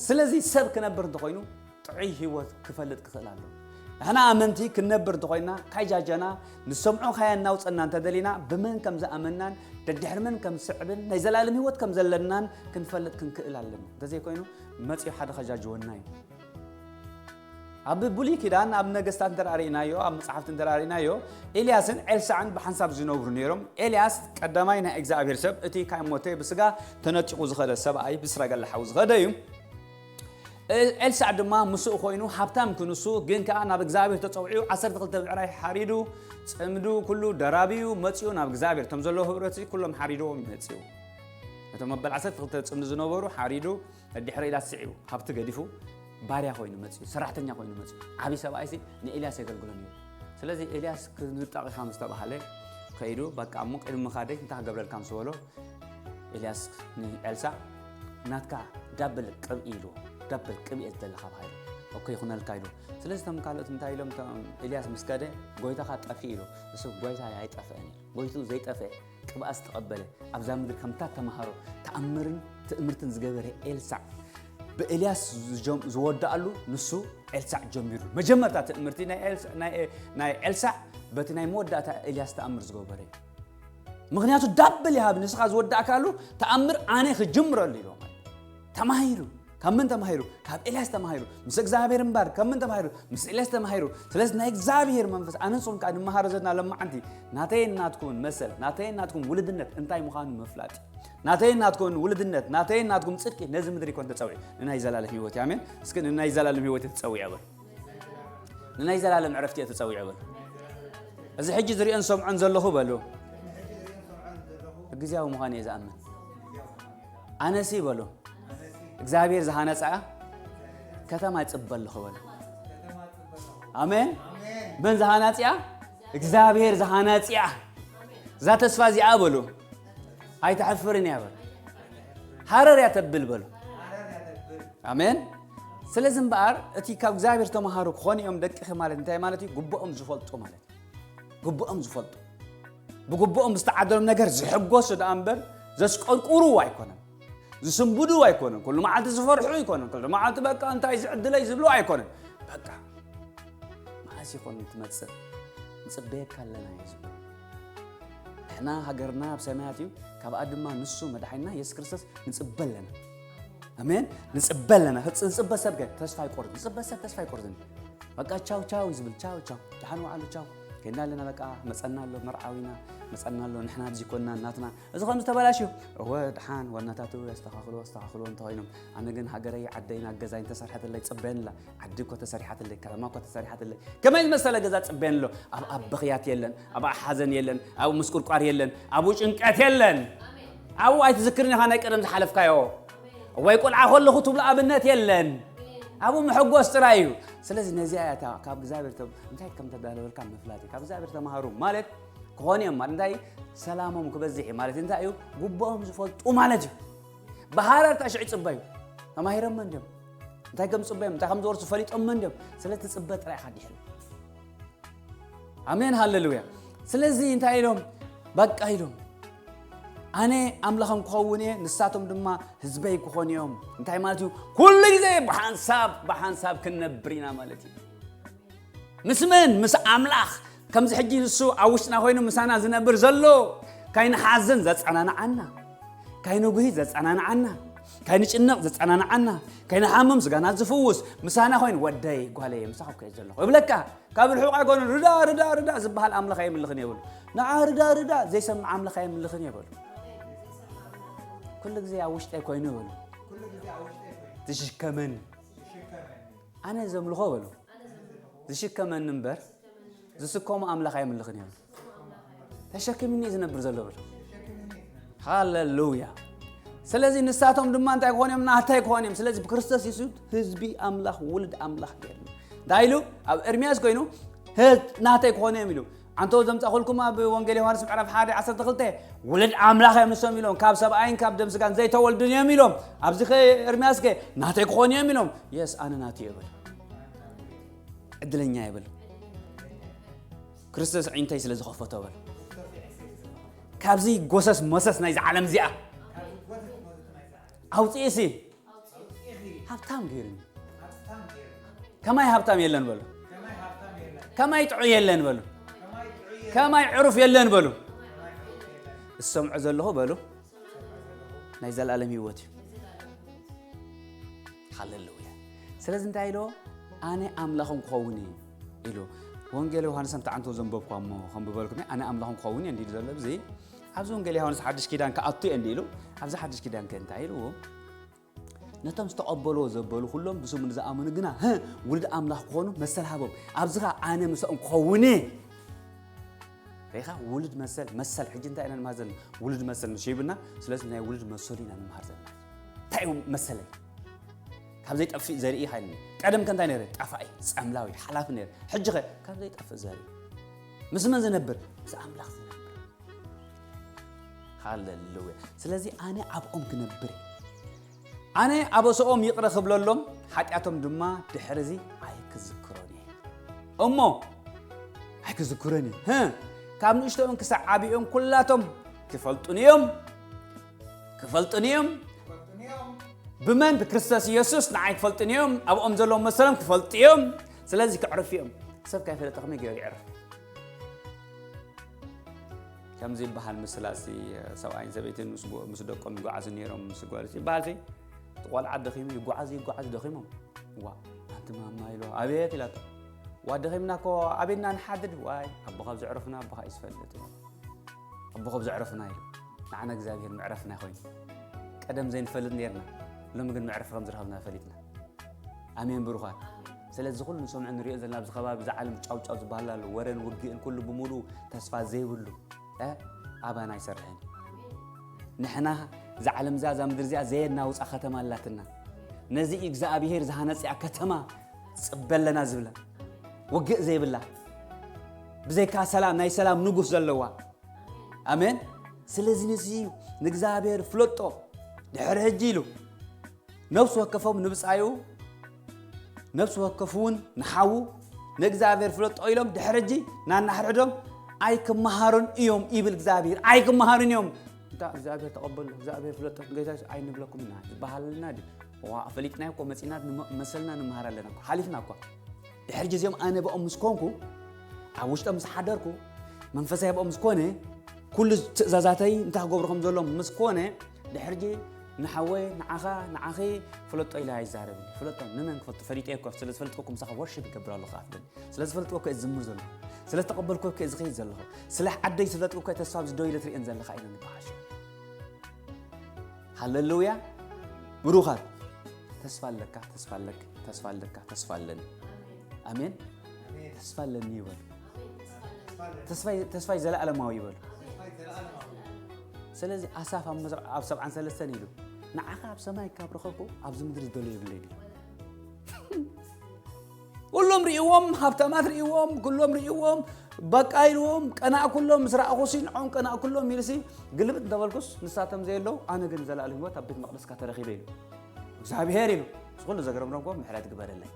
ስለዚ ሰብ ክነብር እንተኾይኑ ጥዑይ ህይወት ክፈልጥ ክኽእል ኣለዎ። ንሕና ኣመንቲ ክንነብር እንተኾይና ካይጃጀና ንሰምዖ ካያ እናውፀና እንተደሊና ብመን ከም ዝኣመናን ደድሕሪ መን ከም ዝስዕብን ናይ ዘላለም ህይወት ከም ዘለናን ክንፈልጥ ክንክእል ኣለና። እንተዘይኮይኑ መፂኡ ሓደ ከጃጅወና እዩ። ኣብ ብሉይ ኪዳን ኣብ ነገስታት እንተ ርኢናዮ፣ ኣብ መጽሓፍቲ እንተ ርኢናዮ፣ ኤልያስን ኤልሳዕን ብሓንሳብ ዝነብሩ ነይሮም። ኤልያስ ቀዳማይ ናይ እግዚኣብሔር ሰብ፣ እቲ ካብ ሞተ ብስጋ ተነጢቑ ዝኸደ ሰብኣይ፣ ብስራገለ ሓው ዝኸደ እዩ። ኤ-፣ ኤልሳዕ ድማ ምስኡ ኮይኑ ሃብታም ክንሱ፣ ግን ከኣ ናብ እግዚኣብሔር ተጸውዒኡ ዓሰርተ ክልተ ብዕራይ ሓሪዱ፣ ጽምዱ ኩሉ ደራቢዩ መጺኡ ናብ እግዚኣብሔር። እቶም ዘለዉ ህብረት ኩሎም ሓሪድዎም መጺኡ። እቶም መበል ዓሰርተ ክልተ ጽምዲ ዝነበሩ ሓሪዱ፣ ድሕሪ ኢልያስ ስዒቡ፣ ሃብቲ ገዲፉ፣ ባርያ ኮይኑ መጺኡ፣ ሰራሕተኛ ኮይኑ መጺኡ። ዓቢ ሰብኣይሲ ንኤልያስ የገልግሎ ነይሩ። ስለዚ ኤልያስ ክንጣቕ ኢኻ ምስ ተባህለ፣ ከይዱ፣ በቃ እሞ ቅድሚ ምኻደይ እንታይ ክገብረልካ ምስ በሎ፣ ኤልያስ ንኤልሳዕ፣ "ናትካ ዳብል ቅብኢ" ኢልዎ። "ዳብል ቅብኢ እየ ዝደሊ ካብ ሃይሉ። ኦኬ፣ ይኹነልካ" ኢልዎ። ስለዚ እቶም ካልኦት እንታይ ኢሎም፣ እቶም ኤልያስ ምስ ከደ፣ "ጎይታኻ ጠፊኡ" ኢልዎ። እሱ፣ "ጎይታየ ኣይጠፍአን" ኢሉ። ጎይትኡ ዘይጠፍአ ቅብኣ ዝተቐበለ፣ ኣብዛ ምድሪ ከምታ ተምሃሮ ተኣምርን ትእምርትን ዝገበረ ኤልሳዕ፣ ብኤልያስ ዝጀም-፣ ዝወዳኣሉ ንሱ ኤልሳዕ ጀሚሩ። መጀመርታ ትእምርቲ ናይ ኤልሳ-፣ ናይ ኤ-፣ ናይ ኤልሳዕ በቲ ናይ መወዳእታ ኤልያስ ተኣምር ዝገበረ እዩ። ምኽንያቱ ዳብል ይሃብ፣ ንስኻ ዝወዳእካሉ ተኣምር ኣነ ክጅምረሉ ኢሉ ማለት እዩ። ተማሂሩ። ካብ መን ተማሂሩ? ካብ ኤልያስ ተማሂሩ። ምስ እግዚኣብሔር እምበር ካብ መን ተማሂሩ? ምስ ኤልያስ ተማሂሩ። ስለዚ ናይ እግዚኣብሔር መንፈስ ኣነ ንስኹም ከኣ ንመሃሮ ዘለና ለማዓንቲ ናተይን ናትኩምን መሰል፣ ናተይን ናትኩም ውልድነት እንታይ ምዃኑ ምፍላጥ። ናተይን ናትኩምን ውልድነት፣ ናተይን ናትኩም ጽድቂ ነዚ ምድሪ ይኮን ተጸዊዑ። ንናይ ዘላለም ህይወት እዩ። ኣሜን። እስኪ ንናይ ዘላለም ህይወት እዩ ተጸዊዑ በሉ። ንናይ ዘላለም ዕረፍቲ እየ ተጸዊዑ በሉ። እዚ ሕጂ ዝሪኦን ሰምዖን ዘለኹ በሉ። ግዝያዊ ምዃኑ እየ ዝኣምን። ኣነሲ በሉ እግዚኣብሔር ዝሃነጻ ከተማ ይጽበ ኣለኹ በሉ። ኣሜን። መን ዝሃናጽያ? እግዚኣብሔር ዝሃናጽያ። እዛ ተስፋ እዚኣ በሉ ኣይትሐፍርን እያ በሉ። ሃረር እያ ተብል በሉ። ኣሜን። ስለዚ እምበኣር እቲ ካብ እግዚኣብሔር ተምሃሩ ክኾኑ እዮም ደቅኺ ማለት እንታይ ማለት እዩ? ግቡኦም ዝፈልጡ ማለት እዩ። ግቡኦም ዝፈልጡ፣ ብግቡኦም ዝተዓደሎም ነገር ዝሕጎሱ ደኣ እምበር ዘስቀርቁሩ ኣይኮነን። ዝስንብዱ ኣይኮነን። ኩሉ መዓልቲ ዝፈርሑ ኣይኮነን። ኩሉ መዓልቲ በቃ እንታይ ዝዕድለይ ዝብሉ ኣይኮነን። በቃ መዓስ ይኾን ትመጽእ? ንጽበየካ ኣለና እዩ ዝብሉ። ንሕና ሃገርና ኣብ ሰማያት እዩ፣ ካብኣ ድማ ንሱ መድሓኒና የሱስ ክርስቶስ ንጽበ ኣለና። ኣሜን። ንጽበ ኣለና። ክጽ-፣ ዝጽበ ሰብ ከ ተስፋ ኣይቆርጽ። ዝጽበ ሰብ ተስፋ ኣይቆርጽን። በቃ ቻው ቻው እዩ ዝብል። ቻው ቻው። ደሓን ወዓሉ ቻው። ከይና ኣለና በቃ መጸና ኣሎ መርዓዊና፣ መጸና ኣሎ ንሕና ኣብዚ ኮና ናትና። እዚ ከም ዝተበላሽዩ። እወ ደሓን ዋናታቱ ያስተኻኽሎ፣ ኣስተኻኽሎ እንተኾይኖም። ኣነ ግን ሃገረይ፣ ዓደይ፣ ናብ ገዛይ እንተሰርሐትለይ ጽበየን ኣላ። ዓዲ እኮ ተሰሪሓትለይ፣ ከተማ እኮ ተሰሪሓትለይ። ከመይ ዝመሰለ ገዛ ጽበየን ኣሎ። ኣብ፣ ኣብ ብኽያት የለን፣ ኣብ ሓዘን የለን፣ ኣብ ምስቁርቋር የለን፣ ኣብኡ ጭንቀት የለን። ኣብኡ ኣይትዝክርን ኢኻ ናይ ቀደም ዝሓለፍካዮ። ወይ ቆልዓ ከለኹ ትብሎ ኣብነት የለን። ኣብኡ መሐጎስ ጥራይ እዩ። ስለዚ ነዚኣ እያ እታ ካብ እግዚኣብሔር ተ-፣ እንታይ ከም ተዳለወልካ ምፍላጥ እዩ። ካብ እግዚኣብሔር ተምሃሩ ማለት ክኾን እዮም ማለት እንታይ? ሰላሞም ክበዝሕ እዩ ማለት እንታይ እዩ? ግቡኦም ዝፈልጡ ማለት እዩ። ብሃረርታ ሽዑ ይጽበዩ። ተማሂሮም መን ድዮም? እንታይ ከም ዝጽበዮም፣ እንታይ ከም ዝወርሱ ፈሊጦም መን ድዮም? ስለ ትጽበ ጥራይ ኢኻ ድሕሪ። ኣሜን፣ ሃሌሉያ። ስለዚ እንታይ ኢሎም? በቃ ኢሎም፣ ኣነ ኣምላኾም ክኸውን እየ፣ ንሳቶም ድማ ህዝበይ ክኾኑ እዮም። እንታይ ማለት እዩ? ኩሉ ግዜ ብሓንሳብ፣ ብሓንሳብ ክንነብር ኢና ማለት እዩ። ምስ መን? ምስ ኣምላኽ። ከምዚ ሕጂ ንሱ ኣብ ውሽጥና ኮይኑ ምሳና ዝነብር ዘሎ፣ ካይንሓዝን ዘጸናንዓና፣ ካይንጉሂ ዘጸናንዓና፣ ካይንጭነቕ ዘጸናንዓና፣ ካይንሓምም ስጋና ዝፍውስ ምሳና ኮይኑ፣ "ወደይ፣ ጓለይ፣ ምሳኹም ከየ ዘለኹ" ይብለካ። ካብ ርሑቕ ኣይኮነን። "ርዳ፣ ርዳ፣ ርዳ" ዝበሃል ኣምላኽ ኣይምልኽን እየ በሉ። "ንዓ ርዳ፣ ርዳ" ዘይሰምዕ ኣምላኽ ኣይምልኽን እየ በሉ። "ኩሉ ግዜ ኣብ ውሽጠይ ኮይኑ" በሉ። "ዝሽከመኒ ኣነ ዘምልኾ" በሉ። "ዝሽከመኒ እምበር ዝስከሞ ኣምላኽ ኣይምልኽን እየ" በሉ። "ተሸኪምኒ እዩ ዝነብር ዘሎ" በሉ። ሃሌሉያ። ስለዚ ንሳቶም ድማ እንታይ ክኾኑ እዮም? ናተይ ክኾኑ እዮም። ስለዚ ብክርስቶስ የሱስ ህዝቢ ኣምላኽ፣ ውሉድ ኣምላኽ ገይርኒ። እንታይ ኢሉ? ኣብ ኤርምያስ ኮይኑ፣ "ህዝብ ናተይ ክኾኑ እዮም" ኢሉ። ኣንቶ ዘምጻእኩልኩም ኣብ ወንጌል ዮሃንስ ምዕራፍ ሓደ ዓሰርተ ክልተ፣ "ውሉድ ኣምላኽ እዮም ንሶም" ኢሎም፣ "ካብ ሰብኣይን ካብ ደም ስጋን ዘይተወልዱን እዮም" ኢሎም። ኣብዚ ኸ ኤርምያስ ከ "ናተይ ክኾኑ እዮም" ኢሎም። የስ፣ ኣነ ናቱ እየ በሉ። ዕድለኛ እየ በሉ። ክርስቶስ ኣዒንተይ ስለ ዝኸፈቶ በሉ። ካብዚ ጎሰስ መሰስ ናይዚ ዓለም እዚኣ ኣውፅኤሲ ሃብታም ገይሩኒ። ከማይ ሃብታም የለን በሉ። ከማይ ጥዑይ የለን በሉ። ከማይ ዕሩፍ የለን በሉ። ዝሰምዖ ዘለኹ በሉ ናይ ዘለኣለም ህይወት እዩ። ሃሌሉያ። ስለዚ እንታይ ኢሎ? "ኣነ ኣምላኹም ክኸውን እየ" ኢሉ። ወንጌል ዮሃንስ ኣምታ ዓንቶ ዘንበብኳ እሞ ከንብበልኩም እየ። "ኣነ ኣምላኹም ክኸውን እየ" እንዲሉ ዘሎ ኣብዚ፣ ኣብዚ ወንጌል ዮሃንስ ሓድሽ ኪዳን ክኣቱ እየ እንዲሉ፣ ኣብዚ ሓድሽ ኪዳን ከ እንታይ ኢልዎ? "ነቶም ዝተቐበልዎ ዘበሉ ኩሎም ብስሙ ንዝኣመኑ ግና፣ ህ፣ ውሉድ ኣምላኽ ክኾኑ መሰል ሃቦም።" ኣብዚ ኸ "ኣነ ምስኦም ክኸውን እየ" ሪኢኻ? ውሉድ መሰል፣ መሰል። ሕጂ እንታይ ኢና ንምሃር ዘለና? ውሉድ መሰል ምስ ሂብና፣ ስለዚ ናይ ውሉድ መሰሉ ኢና ንምሃር ዘለና። እንታይ እዩ መሰለይ? ካብ ዘይጠፍእ ዘርኢ ኢኻ ኢልና። ቀደም ከ እንታይ ነይረ? ጠፋኢ፣ ጸምላዊ፣ ሓላፊ ነይረ። ሕጂ ኸ ካብ ዘይጠፍእ ዘርኢ። ምስ መን ዝነብር? ምስ ኣምላኽ ዝነብር። ሃሌሉያ። ስለዚ ኣነ ኣብኦም ክነብር እየ። ኣነ ኣበስኦም ይቕረ ክብለሎም፣ ሓጢኣቶም ድማ ድሕሪ እዚ ኣይክዝክሮን እየ። እሞ ኣይክዝክሮን እየ። ህ፣ ካብ ንእሽቶኦም ክሳዕ ዓብኦም ኩላቶም ክፈልጡኒ እዮም። ክፈልጡኒ እዮም። ብመን? ብክርስቶስ ኢየሱስ ንዓይ ክፈልጡኒ እዮም። ኣብኦም ዘለዎም መሰሎም ክፈልጡ እዮም። ስለዚ ክዕርፉ እዮም። ሰብ ካይፈለጠ ከመይ ገይሩ ይዕርፍ? ከምዚ ይበሃል ምስላ፣ እዚ ሰብኣይን ሰበይትን ምስ ጎ-፣ ምስ ደቆም ይጓዓዙ ነይሮም፣ ምስ ጓል ይበሃል፣ እዚ ቆልዓ ደኺሙ ይጓዓዙ፣ ይጓዓዙ ደኺሞም። "ዋ፣ ኣንቲ ማማ" ኢሎ፣ "ኣቤት?" ኢላቶ። "ዋ፣ ደኺምና እኮ፣ ኣበይና ንሓድር?" "ዋይ፣ ኣቦኻ ኣብ ዘዕረፉና ኣቦኻ እዩ ዝፈልጥ" ኢሎ። "ኣቦኻ ኣብ ዘዕረፉና" ኢሉ። ንዓና እግዚኣብሔር መዕረፍና ኮይኑ። ቀደም ዘይንፈልጥ ነይርና፣ ሎሚ ግን መዕረፊ ከም ዝረኸብና ፈሊጥና። ኣሜን ብሩኻት። ስለዚ ኩሉ ንሰምዖ ንሪኦ ዘለና ኣብዚ ከባቢ፣ እዚ ዓለም ጫው ጫው ዝበሃል ኣሎ፣ ወረን ውግእን ኩሉ ብምሉኡ ተስፋ ዘይብሉ፣ እ፣ ኣባና ኣይሰርሕን። ንሕና እዛ ዓለም እዛ፣ እዛ ምድሪ እዚኣ ዘየናውፃ ከተማ ኣላትና። ነዚ እግዚኣብሔር ዝሃነፅያ ከተማ ፅበ ኣለና ዝብላ፣ ውግእ ዘይብላ፣ ብዘይካ ሰላም፣ ናይ ሰላም ንጉስ ዘለዋ። ኣሜን። ስለዚ ነዚ ንእግዚኣብሔር ፍለጦ። ድሕሪ ሕጂ ኢሉ ነፍሲ ወከፎም ንብጻዩ፣ ነፍሲ ወከፍ እውን ንሓዉ ንእግዚኣብሔር ፍለጦ ኢሎም ድሕሪ ሕጂ ናናሕድሕዶም ኣይክመሃሩን እዮም ይብል እግዚኣብሔር። ኣይክመሃሩን እዮም። እንታ እግዚኣብሔር ተቐበሎ፣ እግዚኣብሔር ፍለጦ፣ ጌታ የሱስ ኣይንብለኩም ኢና ዝበሃለልና ድዩ? ዋ፣ ፈሊጥናዮ እኮ መጺና ንመ-፣ መሰልና ንምሃር ኣለና እኮ። ሓሊፍና እኳ። ድሕሪ ግዜኦም ኣነ ብኦም ምስ ኮንኩ፣ ኣብ ውሽጦም ምስ ሓደርኩ፣ መንፈሳይ ብኦም ምስ ኮነ፣ ኩሉ ትእዛዛተይ እንታይ ክገብሩ ከም ዘለዎም ምስ ኮነ፣ ድሕሪ ግዜ ንሓወይ፣ ንዓኻ፣ ንዓኺ ፍለጦ ኢለ ኣይዛረብን። ፍለጦ ንመን ክፈልጦ? ፈሊጠዮ እኮ፣ ስለ ዝፈልጥኩ ምሳኻ ወርሺፕ ይገብር ኣለኹ ኣፍደን። ስለ ዝፈልጥዎ እኮ እየ ዝዝምር ዘለኹ። ስለ ዝተቐበልኩዎ እኮ እየ ዝኸይድ ዘለኹ። ስለ ዓደይ ዝፈለጥኩ እኮ እየ ተስፋ ኣብዚ ደው ኢለ ትርእየን ዘለኻ ኢለ ንበሃሾ። ሃሌሉያ። ብሩኻት። ተስፋ ኣለካ፣ ተስፋ ኣለክ፣ ተስፋ ኣለካ፣ ተስፋ ኣለኒ። ኣሜን። ተስፋ ኣለኒ ይበሉ። ተስፋይ፣ ተስፋይ ዘለኣለማዊ ይበሉ። ስለዚ ኣሳፍ ኣብ መዝራ-፣ ኣብ ሰብዓን ሰለስተን ኢሉ፣ "ንዓኻ ኣብ ሰማይ ካብ ረኸብኩ ኣብዚ ምድሪ ዝደልዮ የብለይን" ኢሉ። ኩሎም ርእይዎም፣ ሃብታማት ርእይዎም፣ ኩሎም ርእይዎም፣ በቃ ኢልዎም፣ ቀናእ ኩሎም ምስ ረኣኹሲ ንዖም ቀናእ ኩሎም ኢልሲ፣ ግልብጥ እንተበልኩስ ንሳቶም ዘየለዉ፣ ኣነ ግን ዘለኣለም ህይወት ኣብ ቤት መቕደስካ ተረኺበ ኢሉ። እግዚኣብሔር ኢሉ፣ እዚ ኩሉ ዘግረምረምዎ ምሕረት ግበረለይ።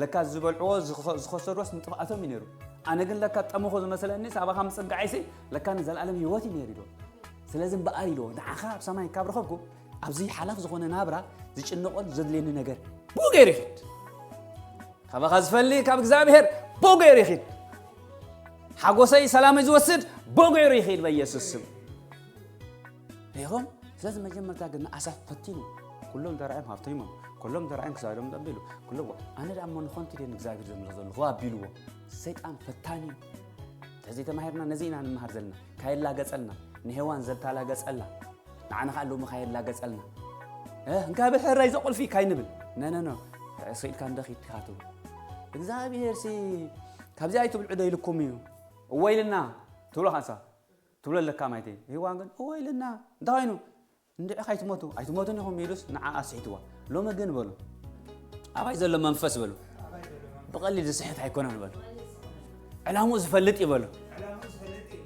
ለካ ዝበልዕዎ ዝኸ-፣ ዝኸሰድዎስ ንጥፍኣቶም እዩ ነይሩ። ኣነ ግን ለካ ጠመኹ ዝመሰለኒ ሳባኻ ምጽጋዐይሲ ለካ ንዘለኣለም ህይወት እዩ ነይሩ ኢልዎ። ስለዚ እምበኣር ኢልዎ፣ ንዓኻ ኣብ ሰማይ ካብ ረኸብኩ፣ ኣብዚ ሓላፍ ዝኾነ ናብራ ዝጭነቖን ዘድልየኒ ነገር ብኡ ገይሩ ይኺድ። ካባኻ ዝፈሊ ካብ እግዚኣብሔር ብኡ ገይሩ ይኺድ። ሓጎሰይ ሰላመይ ዝወስድ በጎይሩ ይኽእል በኢየሱስ ስም። ሪኹም? ስለዚ መጀመርታ ግን ንኣሳፍ ፈቲኑ። ኩሎም ተራእዮም ሃብተይሞም፣ ኩሎም ተራእዮም ክሳዶም ጠቢሉ፣ ኩሎም ኣነ ደኣ እሞ ንኾንቲ ድየ ንእግዚኣብሔር ዘምልኽ ዘለኹ ኣቢልዎ። ሰይጣን ፈታኒ እዩ። እንተዘይተማሂርና ነዚ ኢና ንምሃር ዘለና። ካየላገጸልና፣ ንሄዋን ዘተላገጸላ፣ ንዓና ከኣ ሎሚ ካየላገጸልና። እ፣ እንካ ብሕራይ ዘቑልፊ ካይንብል። ነ፣ ነ፣ ነ። ስኢልካ እንደ ኺድካ ትብል። እግዚኣብሔር ሲ ካብዚ ኣይትብልዑ ዶ ኢልኩም እዩ? እወ ኢልና ትብሎ ካንሳ። ትብሎ ኣለካ ማይተይ። ሄዋን ግን እወ ኢልና። እንታይ ኮይኑ? እንድዒ ካይትሞቱ፣ ኣይትሞቱን ኢኹም ኢሉስ ንዓኣ ስሒትዋ። ሎሚ ግን በሉ። ኣባይ ዘሎ መንፈስ በሉ። ብቐሊል ዝስሕት ኣይኮነን በሉ። ዕላምኡ ዝፈልጥ እዩ በሉ።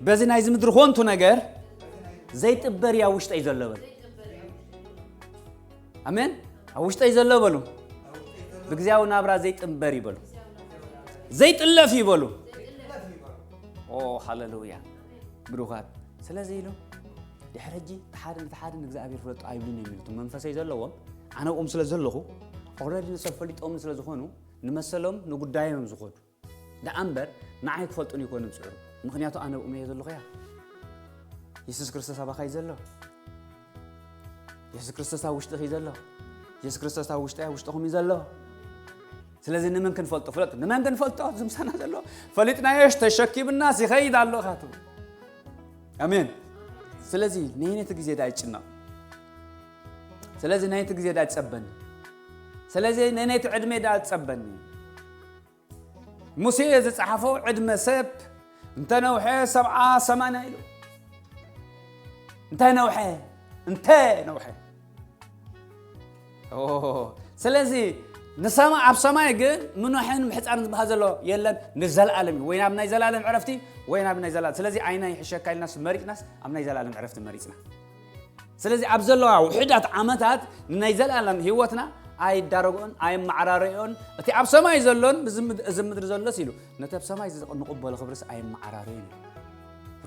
በዚ ናይዚ ምድሪ ኾንቱ ነገር ዘይጥበር እዩ ኣብ ውሽጠይ ዘሎ በሉ። ኣሜን። ኣብ ውሽጠይ ዘሎ በሉ። ብግዚያዊ ናብራ ዘይጥንበር እዩ በሉ። ዘይጥለፍ እዩ በሉ። ኦ ሃሌሉያ። ብሩኻት። ስለዚ ኢሉ ድሕሪ ሕጂ እቲ ሓደ ነቲ ሓደ ንእግዚኣብሔር ፍለጦ ኣይብሉን እዮም ኢሉ። እቶም መንፈሰይ ዘለዎም ኣነ ኣብኦም ስለ ዘለኹ ኦረዲ ንሰብ ፈሊጦምን ስለ ዝኾኑ ንመሰሎም ንጉዳዮም እዮም ዝኾዱ። ደኣ እምበር ንዓይ ክፈልጡን ይኮኑን ዝጽዕሩ። ምኽንያቱ ኣነ ኣብኦም እየ ዘለኹ እያ። የሱስ ክርስቶስ ኣባኻ እዩ ዘሎ። የሱስ ክርስቶስ ኣብ ውሽጥኺ እዩ ዘሎ። የሱስ ክርስቶስ ኣብ ውሽጠይ ኣብ ውሽጥኹም እዩ ዘሎ። ስለዚ ንመን ክንፈልጦ? ፍለጡ። ንመን ክንፈልጦ? ዝምሳና ዘሎ ፈሊጥናዮሽ ተሸኪምናስ ይኸይድ ኣሎ ኢኻ ትብል። ኣሜን። ስለዚ ነየነይቲ ግዜ ደኣ ይጭነቕ? ስለዚ ነየነይቲ ግዜ ደኣ ይጸበኒ? ስለዚ ነየነይቲ ዕድመ ደኣ ይጸበኒ? ሙሴ ዝጸሓፎ ዕድመ ሰብ እንተ ነውሐ ሰብዓ ሰማንያ ኢሉ። እንተ ነውሐ፣ እንተ ነውሐ። ኦ፣ ስለዚ ንሰማ-፣ ኣብ ሰማይ ግን ምኖሐን ምሕጻርን ዝበሃል ዘሎ የለን፣ ንዘለኣለም እዩ። ወይ ናብ ናይ ዘላለም ዕረፍቲ፣ ወይ ናብ ናይ ዘላለም። ስለዚ ኣይና ይሕሸካ ኢልናስ መሪጽናስ ኣብ ናይ ዘላለም ዕረፍቲ መሪጽና። ስለዚ ኣብ ዘለዋ ውሑዳት ዓመታት ንናይ ዘላለም ህይወትና ኣይዳረግኦን፣ ኣይመዓራረዮን። እቲ ኣብ ሰማይ ዘሎን ብዚ ምድ-፣ እዚ ምድሪ ዘሎስ ኢሉ፣ ነቲ ኣብ ሰማይ ዝቕ-፣ ንቕበሎ ክብርስ ኣይመዓራረዮን እዩ።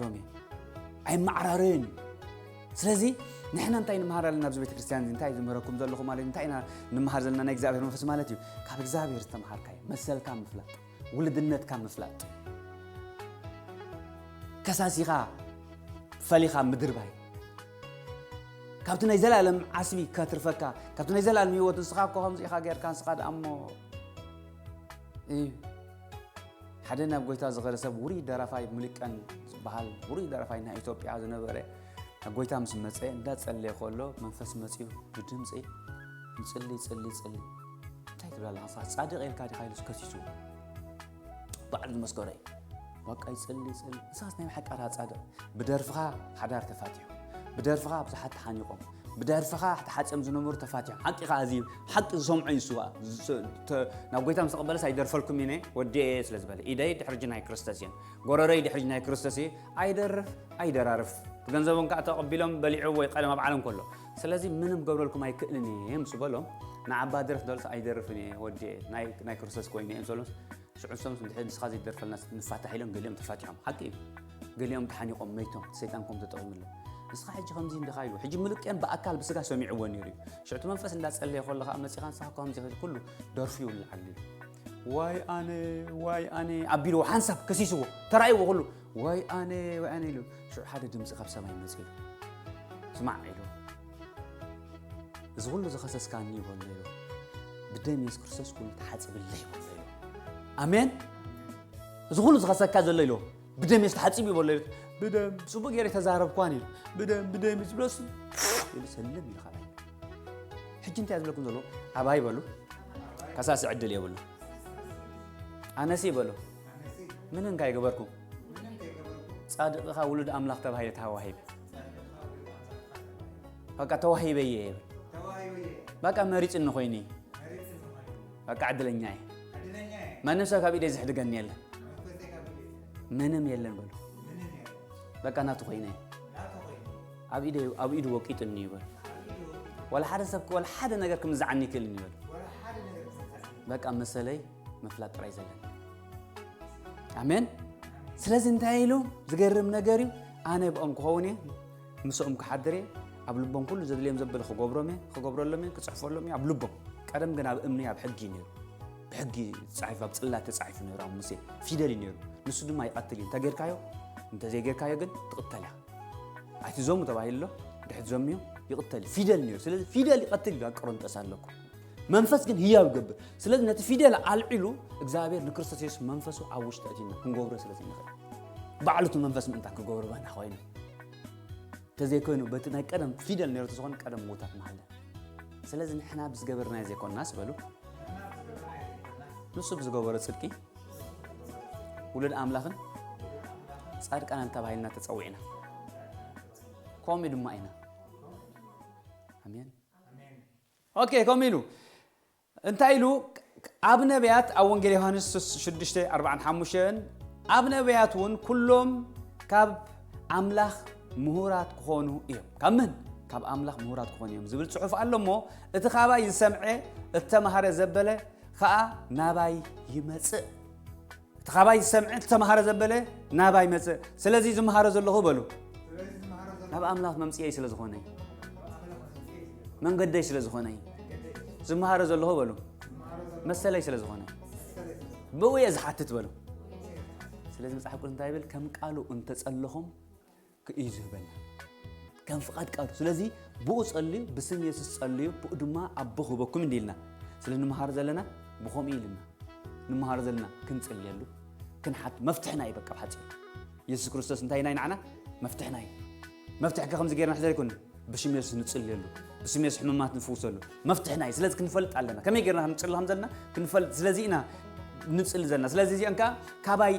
ሮሜ፣ ኣይመዓራረዮን እዩ። ስለዚ ንሕና እንታይ ንምሃር ኣለና ኣብዚ ቤተ ክርስቲያን እዚ? እንታይ ዝምህረኩም ዘለኹ ማለት እንታይ ኢና ንምሃር ዘለና? ናይ እግዚኣብሔር መንፈስ ማለት እዩ። ካብ እግዚኣብሔር ዝተምሃርካዮ መሰልካ ምፍላጥ፣ ውልድነትካ ምፍላጥ፣ ከሳሲኻ ፈሊኻ ምድርባይ፣ ካብቲ ናይ ዘላለም ዓስቢ ከትርፈካ፣ ካብቲ ናይ ዘላለም ህይወት ንስኻ እኮ ከምዚ ኢኻ ጌርካ፣ ንስኻ ደኣ እሞ እዩ። ሓደ ናብ ጎይታ ዝኸደ ሰብ ውሩይ ደራፋይ ሙሉቀን ዝበሃል ውሩይ ደራፋይ ናይ ኢትዮጵያ ዝነበረ ናብ ጎይታ ምስ መጸ እንዳጸለየ ከሎ መንፈስ መጺኡ ብድምጺ ንጽሊ፣ ጽሊ፣ ጽሊ። እንታይ ትብል ኣለኻ ንስኻ? ጻድቕ ኢልካ ዲኻ ኢሉስ ከሲሱ። ባዕሉ ዝመስከረ እዩ። በቃ ይጽሊ፣ ይጽሊ። ንስኻስ ናይ ብሓቂ ኢኻ ጻድቕ። ብደርፍኻ ሓዳር ተፋቲሑ። ብደርፍኻ ብዙሓት ተሓኒቖም። ብደርፍኻ ተሓጺኦም ዝነበሩ ተፋቲሖም። ሓቂ ኢኻ፣ እዚ ሓቂ ዝሰምዖ እዩ እሱ። ዝ-፣ ተ-፣ ናብ ጎይታ ምስ ተቐበለስ ኣይደርፈልኩም እየ ወዲኤ ስለ ዝበለ። ኢደይ ድሕሪ እጂ ናይ ክርስቶስ እየን። ጎረረይ ድሕሪ እጂ ናይ ክርስቶስ እየ። ኣይደርፍ፣ ኣይደራርፍ። ገንዘቦም ከኣ ተቐቢሎም በሊዑ ወይ ቀለም ኣብ ዓለም ከሎ። ስለዚ ምንም ገብረልኩም ኣይክእልን እየ ምስ በሎም፣ ንዓባ ድረፍ ደልስ ኣይደርፍን እየ ወዲኤ። ናይ፣ ናይ ክርስቶስ ኮይኑ እየ ምስ በሎም፣ ሽዑ ንሶም እንድሕር ንስኻ ዘይትደርፈልና ንፋታሕ ኢሎም ገሊኦም ተፋቲሖም። ሓቂ እዩ። ገሊኦም ተሓኒቖም መይቶም፣ ሰይጣን ከም ተጠቒሙሎም። ንስኻ ሕጂ ከምዚ እንዲኻ ኢሉ። ሕጂ ምልቅያን ብኣካል ብስጋ ሰሚዕዎ ነይሩ እዩ። ሽዑ እቲ መንፈስ እንዳጸለየ ከሎ ኸኣ መጺኻ ንስኻ እኮ ከምዚ ኢኻ ኢሉ ኩሉ ደርፉ ይውልዓሉ እዩ። ዋይ ኣነ፣ ዋይ ኣነ ኣቢልዎ ሓንሳብ ከሲስዎ፣ ተራእይዎ ኩሉ። ዋይ ኣነ፣ ዋይ ኣነ ኢሉ። ሽዑ ሓደ ድምጺ ካብ ሰማይ መጺኡ ኢሉ። ስማዕ ኢሉ። እዚ ኩሉ ዝኸሰስካኒ ይበሎ ኢሉ። ብደም የሱስ ክርስቶስ ኩሉ ተሓጽብለይ ይበሎ ኢሉ። ኣሜን። እዚ ኩሉ ዝኸሰካ ዘሎ ኢሉ። ብደም የሱስ ተሓጺቡ ይበሎ ኢሉ። ብደም፣ ጽቡቕ ገይረ ተዛረብኳን ኢሉ። ብደም፣ ብደም እዩ ዝብለስ ኢሉ ሰለም ኢሉ ካባይ። ሕጂ እንታይ ዝብለኩም ዘሎ? ኣባይ በሉ። ከሳሲ ዕድል የብሉ። ኣነሲ በሉ። ምንም ካይገበርኩም። ጻድቕ ኢኻ ውሉድ ኣምላኽ ተባሂለ ተዋሂብ። በቃ ተዋሂበ እየ ይብል። በቃ መሪጽኒ ኮይኒ። በቃ ዕድለኛ እየ። ማንም ሰብ ካብ ኢደይ ዝሕድገኒ የለን። ምንም የለን በሉ። በቃ ናቱ ኮይነ። ኣብ ኢደይ፣ ኣብ ኢዱ ወቂጡኒ ይበል። ወላ ሓደ ሰብ፣ ወላ ሓደ ነገር ክምዝዓኒ ይክእልኒ ይበል። በቃ መሰለይ ምፍላጥ ጥራይ ዘለኒ። ኣሜን። ስለዚ እንታይ ኢሉ ዝገርም ነገር እዩ። ኣነ ብኦም ክኸውን እየ፣ ምስኦም ክሓድር እየ፣ ኣብ ልቦም ኩሉ ዘድልዮም ዘብል ክገብሮም እየ፣ ክገብረሎም እየ፣ ክጽሕፈሎም እየ፣ ኣብ ልቦም። ቀደም ግን ኣብ እምኒ ኣብ ሕጊ እዩ ነይሩ። ብሕጊ ተጻሒፉ፣ ኣብ ጽላት ተጻሒፉ ነይሩ፣ ኣብ ሙሴ ፊደል እዩ ነይሩ። ንሱ ድማ ይቐትል እዩ፣ እንተጌርካዮ እንተዘይጌርካዮ ግን ትቕተል እያ። ኣይትዘሙ ተባሂሉ ኣሎ። ድሕሪ ዘምዮ ይቕተል እዩ። ፊደል ነይሩ። ስለዚ ፊደል ይቐትል እዩ ኣብ ቆሮንጦስ ኣለኩ። መንፈስ ግን ህያው ይገብር። ስለዚ ነቲ ፊደል ኣልዒሉ እግዚኣብሔር ንክርስቶስ የሱስ መንፈሱ ኣብ ውሽጢ ኣእቲና ክንገብሮ ስለ ዘይንኽእል፣ ባዕሉ እቲ መንፈስ ምእንታ ክገብሮ ባና ኮይኑ፣ እንተዘይኮይኑ በቲ ናይ ቀደም ፊደል ነይሩ ተዝኾነ ቀደም ምውታት ምሃለ። ስለዚ ንሕና ብዝገበርናዮ ዘይኮንናስ በሉ፣ ንሱ ብዝገበሮ ጽድቂ ውሉድ ኣምላኽን ጻድቃንን ተባሂልና ተጸዊዕና፣ ከምኡ ድማ ኢና። ኣሜን። ኦኬ፣ ከምኡ ኢሉ እንታይ ኢሉ? ኣብ ነቢያት፣ ኣብ ወንጌል ዮሃንስ ሽዱሽተ ኣርባዓን ሓሙሽተን፣ ኣብ ነቢያት እውን ኩሎም ካብ ኣምላኽ ምሁራት ክኾኑ እዮም። ካብ መን? ካብ ኣምላኽ ምሁራት ክኾኑ እዮም ዝብል ጽሑፍ ኣሎ እሞ፣ እቲ ካባይ ዝሰምዐ እተማህረ ዘበለ ኸኣ ናባይ ይመጽእ። እቲ ካባይ ዝሰምዐ እተማህረ ዘበለ ናባይ ይመጽእ። ስለዚ ዝመሃረ ዘለኹ በሉ፣ ናብ ኣምላኽ መምጽኤይ ስለ ዝኾነ እዩ። መንገደይ ስለ ዝኾነ እዩ። ዝመሃረ ዘለኹ በሉ፣ መሰለይ ስለ ዝኾነ እዩ። ብኡ እየ ዝሓትት በሉ። ስለዚ መጽሓፍ ቅዱስ እንታይ ይብል? ከም ቃሉ እንተጸለኹም እዩ ዝህበና፣ ከም ፍቓድ ቃሉ። ስለዚ ብኡ ጸልዩ፣ ብስም የሱስ ጸልዩ፣ ብኡ ድማ ኣቦ ክህበኩም እንዲ ኢልና ስለ ንምሃር ዘለና ብኸምኡ ኢልና ንምሃር ዘለና ክንጽልየሉ፣ ክንሓት መፍትሕና እዩ። በቃ ብሓጺር የሱስ ክርስቶስ እንታይ ናይ ንዓና መፍትሕና እዩ። መፍትሒ ከ ከምዚ ጌርና ሕዘር ይኩን፣ ብሽም የሱስ ንጽልየሉ፣ ብስም የሱስ ሕሙማት ንፍውሰሉ መፍትሕና እዩ። ስለዚ ክንፈልጥ ኣለና፣ ከመይ ጌርና ክንጽሊ ከም ዘለና ክንፈልጥ። ስለዚ ኢና ንጽሊ ዘለና። ስለዚ እዚኦም ከኣ ካባይ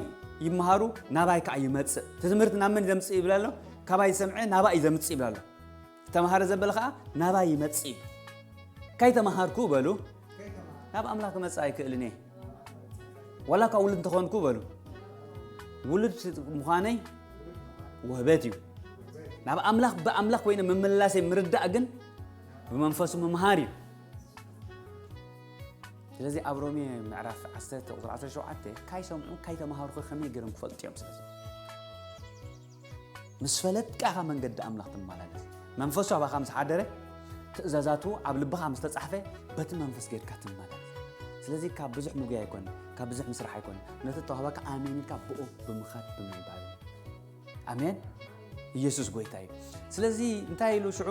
ይመሃሩ፣ ናባይ ከኣ ይመጽእ። እቲ ትምህርቲ ናብ መን እዩ ዘምጽእ ይብል ኣሎ? ካባይ ዝሰምዐ ናባይ እዩ ዘምጽእ ይብል ኣሎ። ዝተምሃረ ዘበለ ከኣ ናባይ ይመጽእ እዩ። ከይተምሃርኩ በሉ፣ ናብ ኣምላኽ ክመጽእ ኣይክእልን እየ። ዋላ እኳ ውሉድ እንተኾንኩ በሉ፣ ውሉድ ምዃነይ ውህበት እዩ። ናብ ኣምላኽ ብኣምላኽ ኮይነ ምምላሰይ ምርዳእ ግን ብመንፈሱ ምምሃር እዩ። ስለዚ ኣብ ሮሜ ምዕራፍ ዓሰርተ ቁጽሪ ዓሰርተ ሸውዓተ፣ ካይሰምዑ ካይተምሃሩ ከመይ ገይሮም ክፈልጡ እዮም? ስለዚ ምስ ፈለጥካ ኢኻ መንገዲ ኣምላኽ ትመላለስ። መንፈሱ ኣባኻ ምስ ሓደረ፣ ትእዛዛቱ ኣብ ልብኻ ምስ ተጻሕፈ፣ በቲ መንፈስ ጌርካ ትመላለስ። ስለዚ ካብ ብዙሕ ምጉያይ ኣይኮነን፣ ካብ ብዙሕ ምስራሕ ኣይኮነን። ነቲ እተዋህበካ ኣሜን ኢልካ ብኡ ብምኻድ ብምንባብ። ኣሜን። ኢየሱስ ጎይታ እዩ። ስለዚ እንታይ ኢሉ ሽዑ?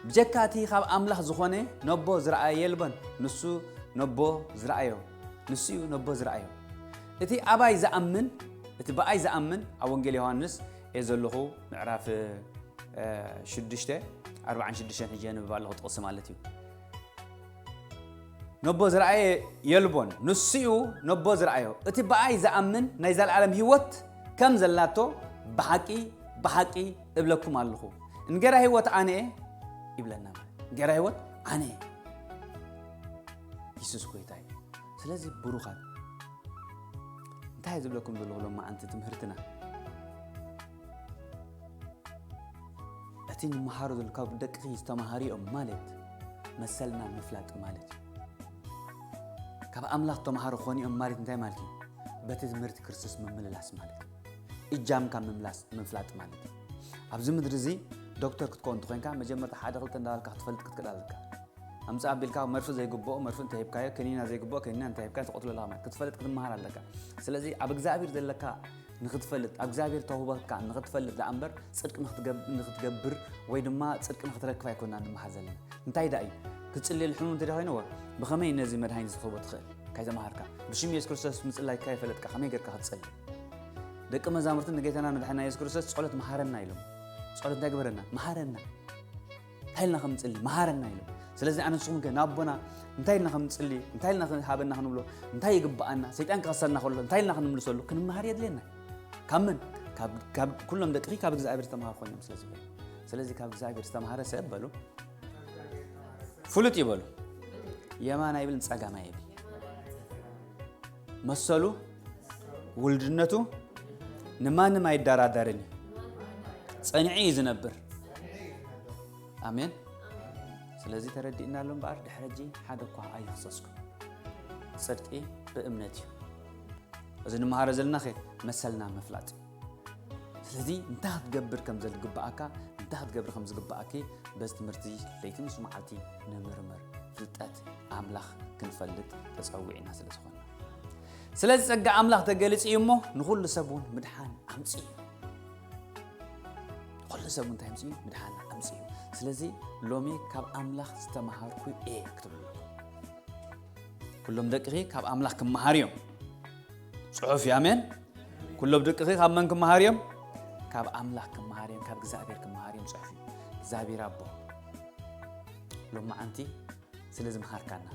ብጀካ እቲ ካብ ኣምላኽ ዝኾነ ነቦ ዝረኣየ የልቦን፣ ንሱ ነቦ ዝረኣዮ፣ ንሱ እዩ ነቦ ዝረኣዮ። እቲ ኣባይ ዝኣምን፣ እቲ ብኣይ ዝኣምን፣ ኣብ ወንጌል ዮሃንስ እየ ዘለኹ፣ ምዕራፍ፣ እ፣ ሽዱሽተ፣ ኣርባዓን ሽዱሽተን ሒጀ የንብብ ኣለኹ ጥቕሲ ማለት እዩ። ነቦ ዝረኣየ የልቦን፣ ንሱ እዩ ነቦ ዝረኣዮ። እቲ ብኣይ ዝኣምን ናይ ዘለኣለም ህይወት ከም ዘላቶ ብሓቂ፣ ብሓቂ እብለኩም ኣለኹ። እንጌራ ህይወት ኣነ እየ ይብለና። እንጌራ ህይወት ኣነ እየ። የሱስ ጎይታ እዩ። ስለዚ ብሩኻት፣ እንታይ ዝብለኩም ዘለኹ ሎማዓንቲ ትምህርትና? እቲ ንመሃሮ ዘሎ ካብ ደቅኺ ዝተማሃርኦም ማለት መሰልና ምፍላጥ ማለት እዩ። ካብ ኣምላኽ ተማሃሮ ኾኒኦም ማለት እንታይ ማለት እዩ? በቲ ትምህርቲ ክርስቶስ ምምልላስ ማለት እዩ። እጃምካ ምምላስ ምፍላጥ ማለት እዩ። ኣብዚ ምድሪ እዚ ዶክተር ክትከውን እንተኾይንካ መጀመርታ ሓደ ክልተ እንዳበልካ ክትፈልጥ ክትክእል ኣለካ። ኣምጽእ ኣቢልካ መርፍእ ዘይግብኦ መርፍእ እንተሂብካዮ፣ ከኒና ዘይግብኦ ከኒና እንተሂብካዮ ትቐትሎ ኣለኻ ማለት ክትፈልጥ ክትመሃር ኣለካ። ስለዚ ኣብ እግዚኣብሔር ዘለካ ንኽትፈልጥ፣ ኣብ እግዚኣብሔር ተውህቦትካ ንኽትፈልጥ ደኣ እምበር፣ ጽድቂ ንኽትገብ-፣ ንኽትገብር ወይ ድማ ጽድቂ ንኽትረክብ ኣይኮንና ንመሃር ዘለና። እንታይ ደኣ እዩ? ክትጽልየሉ ሕሙም እንተ ደኣ ኮይንዎ፣ ብኸመይ ነዚ መድሃኒት ክትህቦ ትኽእል? ካይተማሃርካ፣ ብሽም የሱስ ክርስቶስ ምጽላይ ካይፈለጥካ፣ ከመይ ጌርካ ክትጸሊ? ደቂ መዛሙርቲ ንጌታና መድሓና የሱስ ክርስቶስ ጸሎት መሃረና ኢሎም። ጸሎት እንታይ ግበረና? መሃረና። እንታይ ኢልና ከም ንጽሊ? መሃረና ኢሎም። ስለዚ ኣነ ንስኹም ከ ንኣቦና እንታይ ኢልና ከም ንጽሊ? እንታይ ኢልና ሃበና ክንብሎ? እንታይ ይግብኣና? ሰይጣን ክኸሰና ከሎ እንታይ ኢልና ክንምልሰሉ? ክንመሃር የድልየና። ካብ መን? ካብ፣ ካብ ኩሎም ደቅኺ ካብ እግዚኣብሔር ዝተምሃሩ ኮይኖም ስለ ዝበሉ። ስለዚ ካብ እግዚኣብሔር ዝተምሃረ ሰብ በሉ፣ ፍሉጥ እዩ በሉ። የማን ኣይብል፣ ጸጋም ኣይብል። መሰሉ፣ ውልድነቱ ንማንም ኣይደራደርን እዩ። ጸኒዑ እዩ ዝነብር። ኣሜን። ስለዚ ተረዲእና ኣሎ እምበኣር፣ ድሕሪ ሕጂ ሓደ እኳ ኣይኽሰስኩም። ጽድቂ ብእምነት እዩ። እዚ ንመሃሮ ዘለናኸ መሰልና ምፍላጥ እዩ። ስለዚ እንታይ ክትገብር ከም ዝግብኣካ፣ እንታይ ክትገብር ከም ዝግብኣኪ በዚ ትምህርቲ ለይቲ ምስ መዓልቲ ንምርምር፣ ፍልጠት ኣምላኽ ክንፈልጥ ተጸዊዕና ስለ ዝኾንና። ስለዚ ጸጋ ኣምላኽ ተገሊጹ እዩ እሞ ንኹሉ ሰብ እውን ምድሓን ኣምጺኡ እዩ። ኩሉ ሰብ እንታይ ኣምጺኡ እዩ? ምድሓን ኣምጺኡ እዩ። ስለዚ ሎሚ ካብ ኣምላኽ ዝተማሃርኩ እየ ክትብሉ ኣለኩም። ኩሎም ደቅኺ ካብ ኣምላኽ ክመሃር እዮም። ጽሑፍ እዩ፣ ኣሜን። ኩሎም ደቅኺ ካብ መን ክመሃር እዮም? ካብ ኣምላኽ ክመሃር እዮም፣ ካብ እግዚኣብሔር ክመሃር እዮም። ጽሑፍ እዩ። እግዚኣብሔር ኣቦ ሎማዓንቲ ስለ ዝመሃርካና፣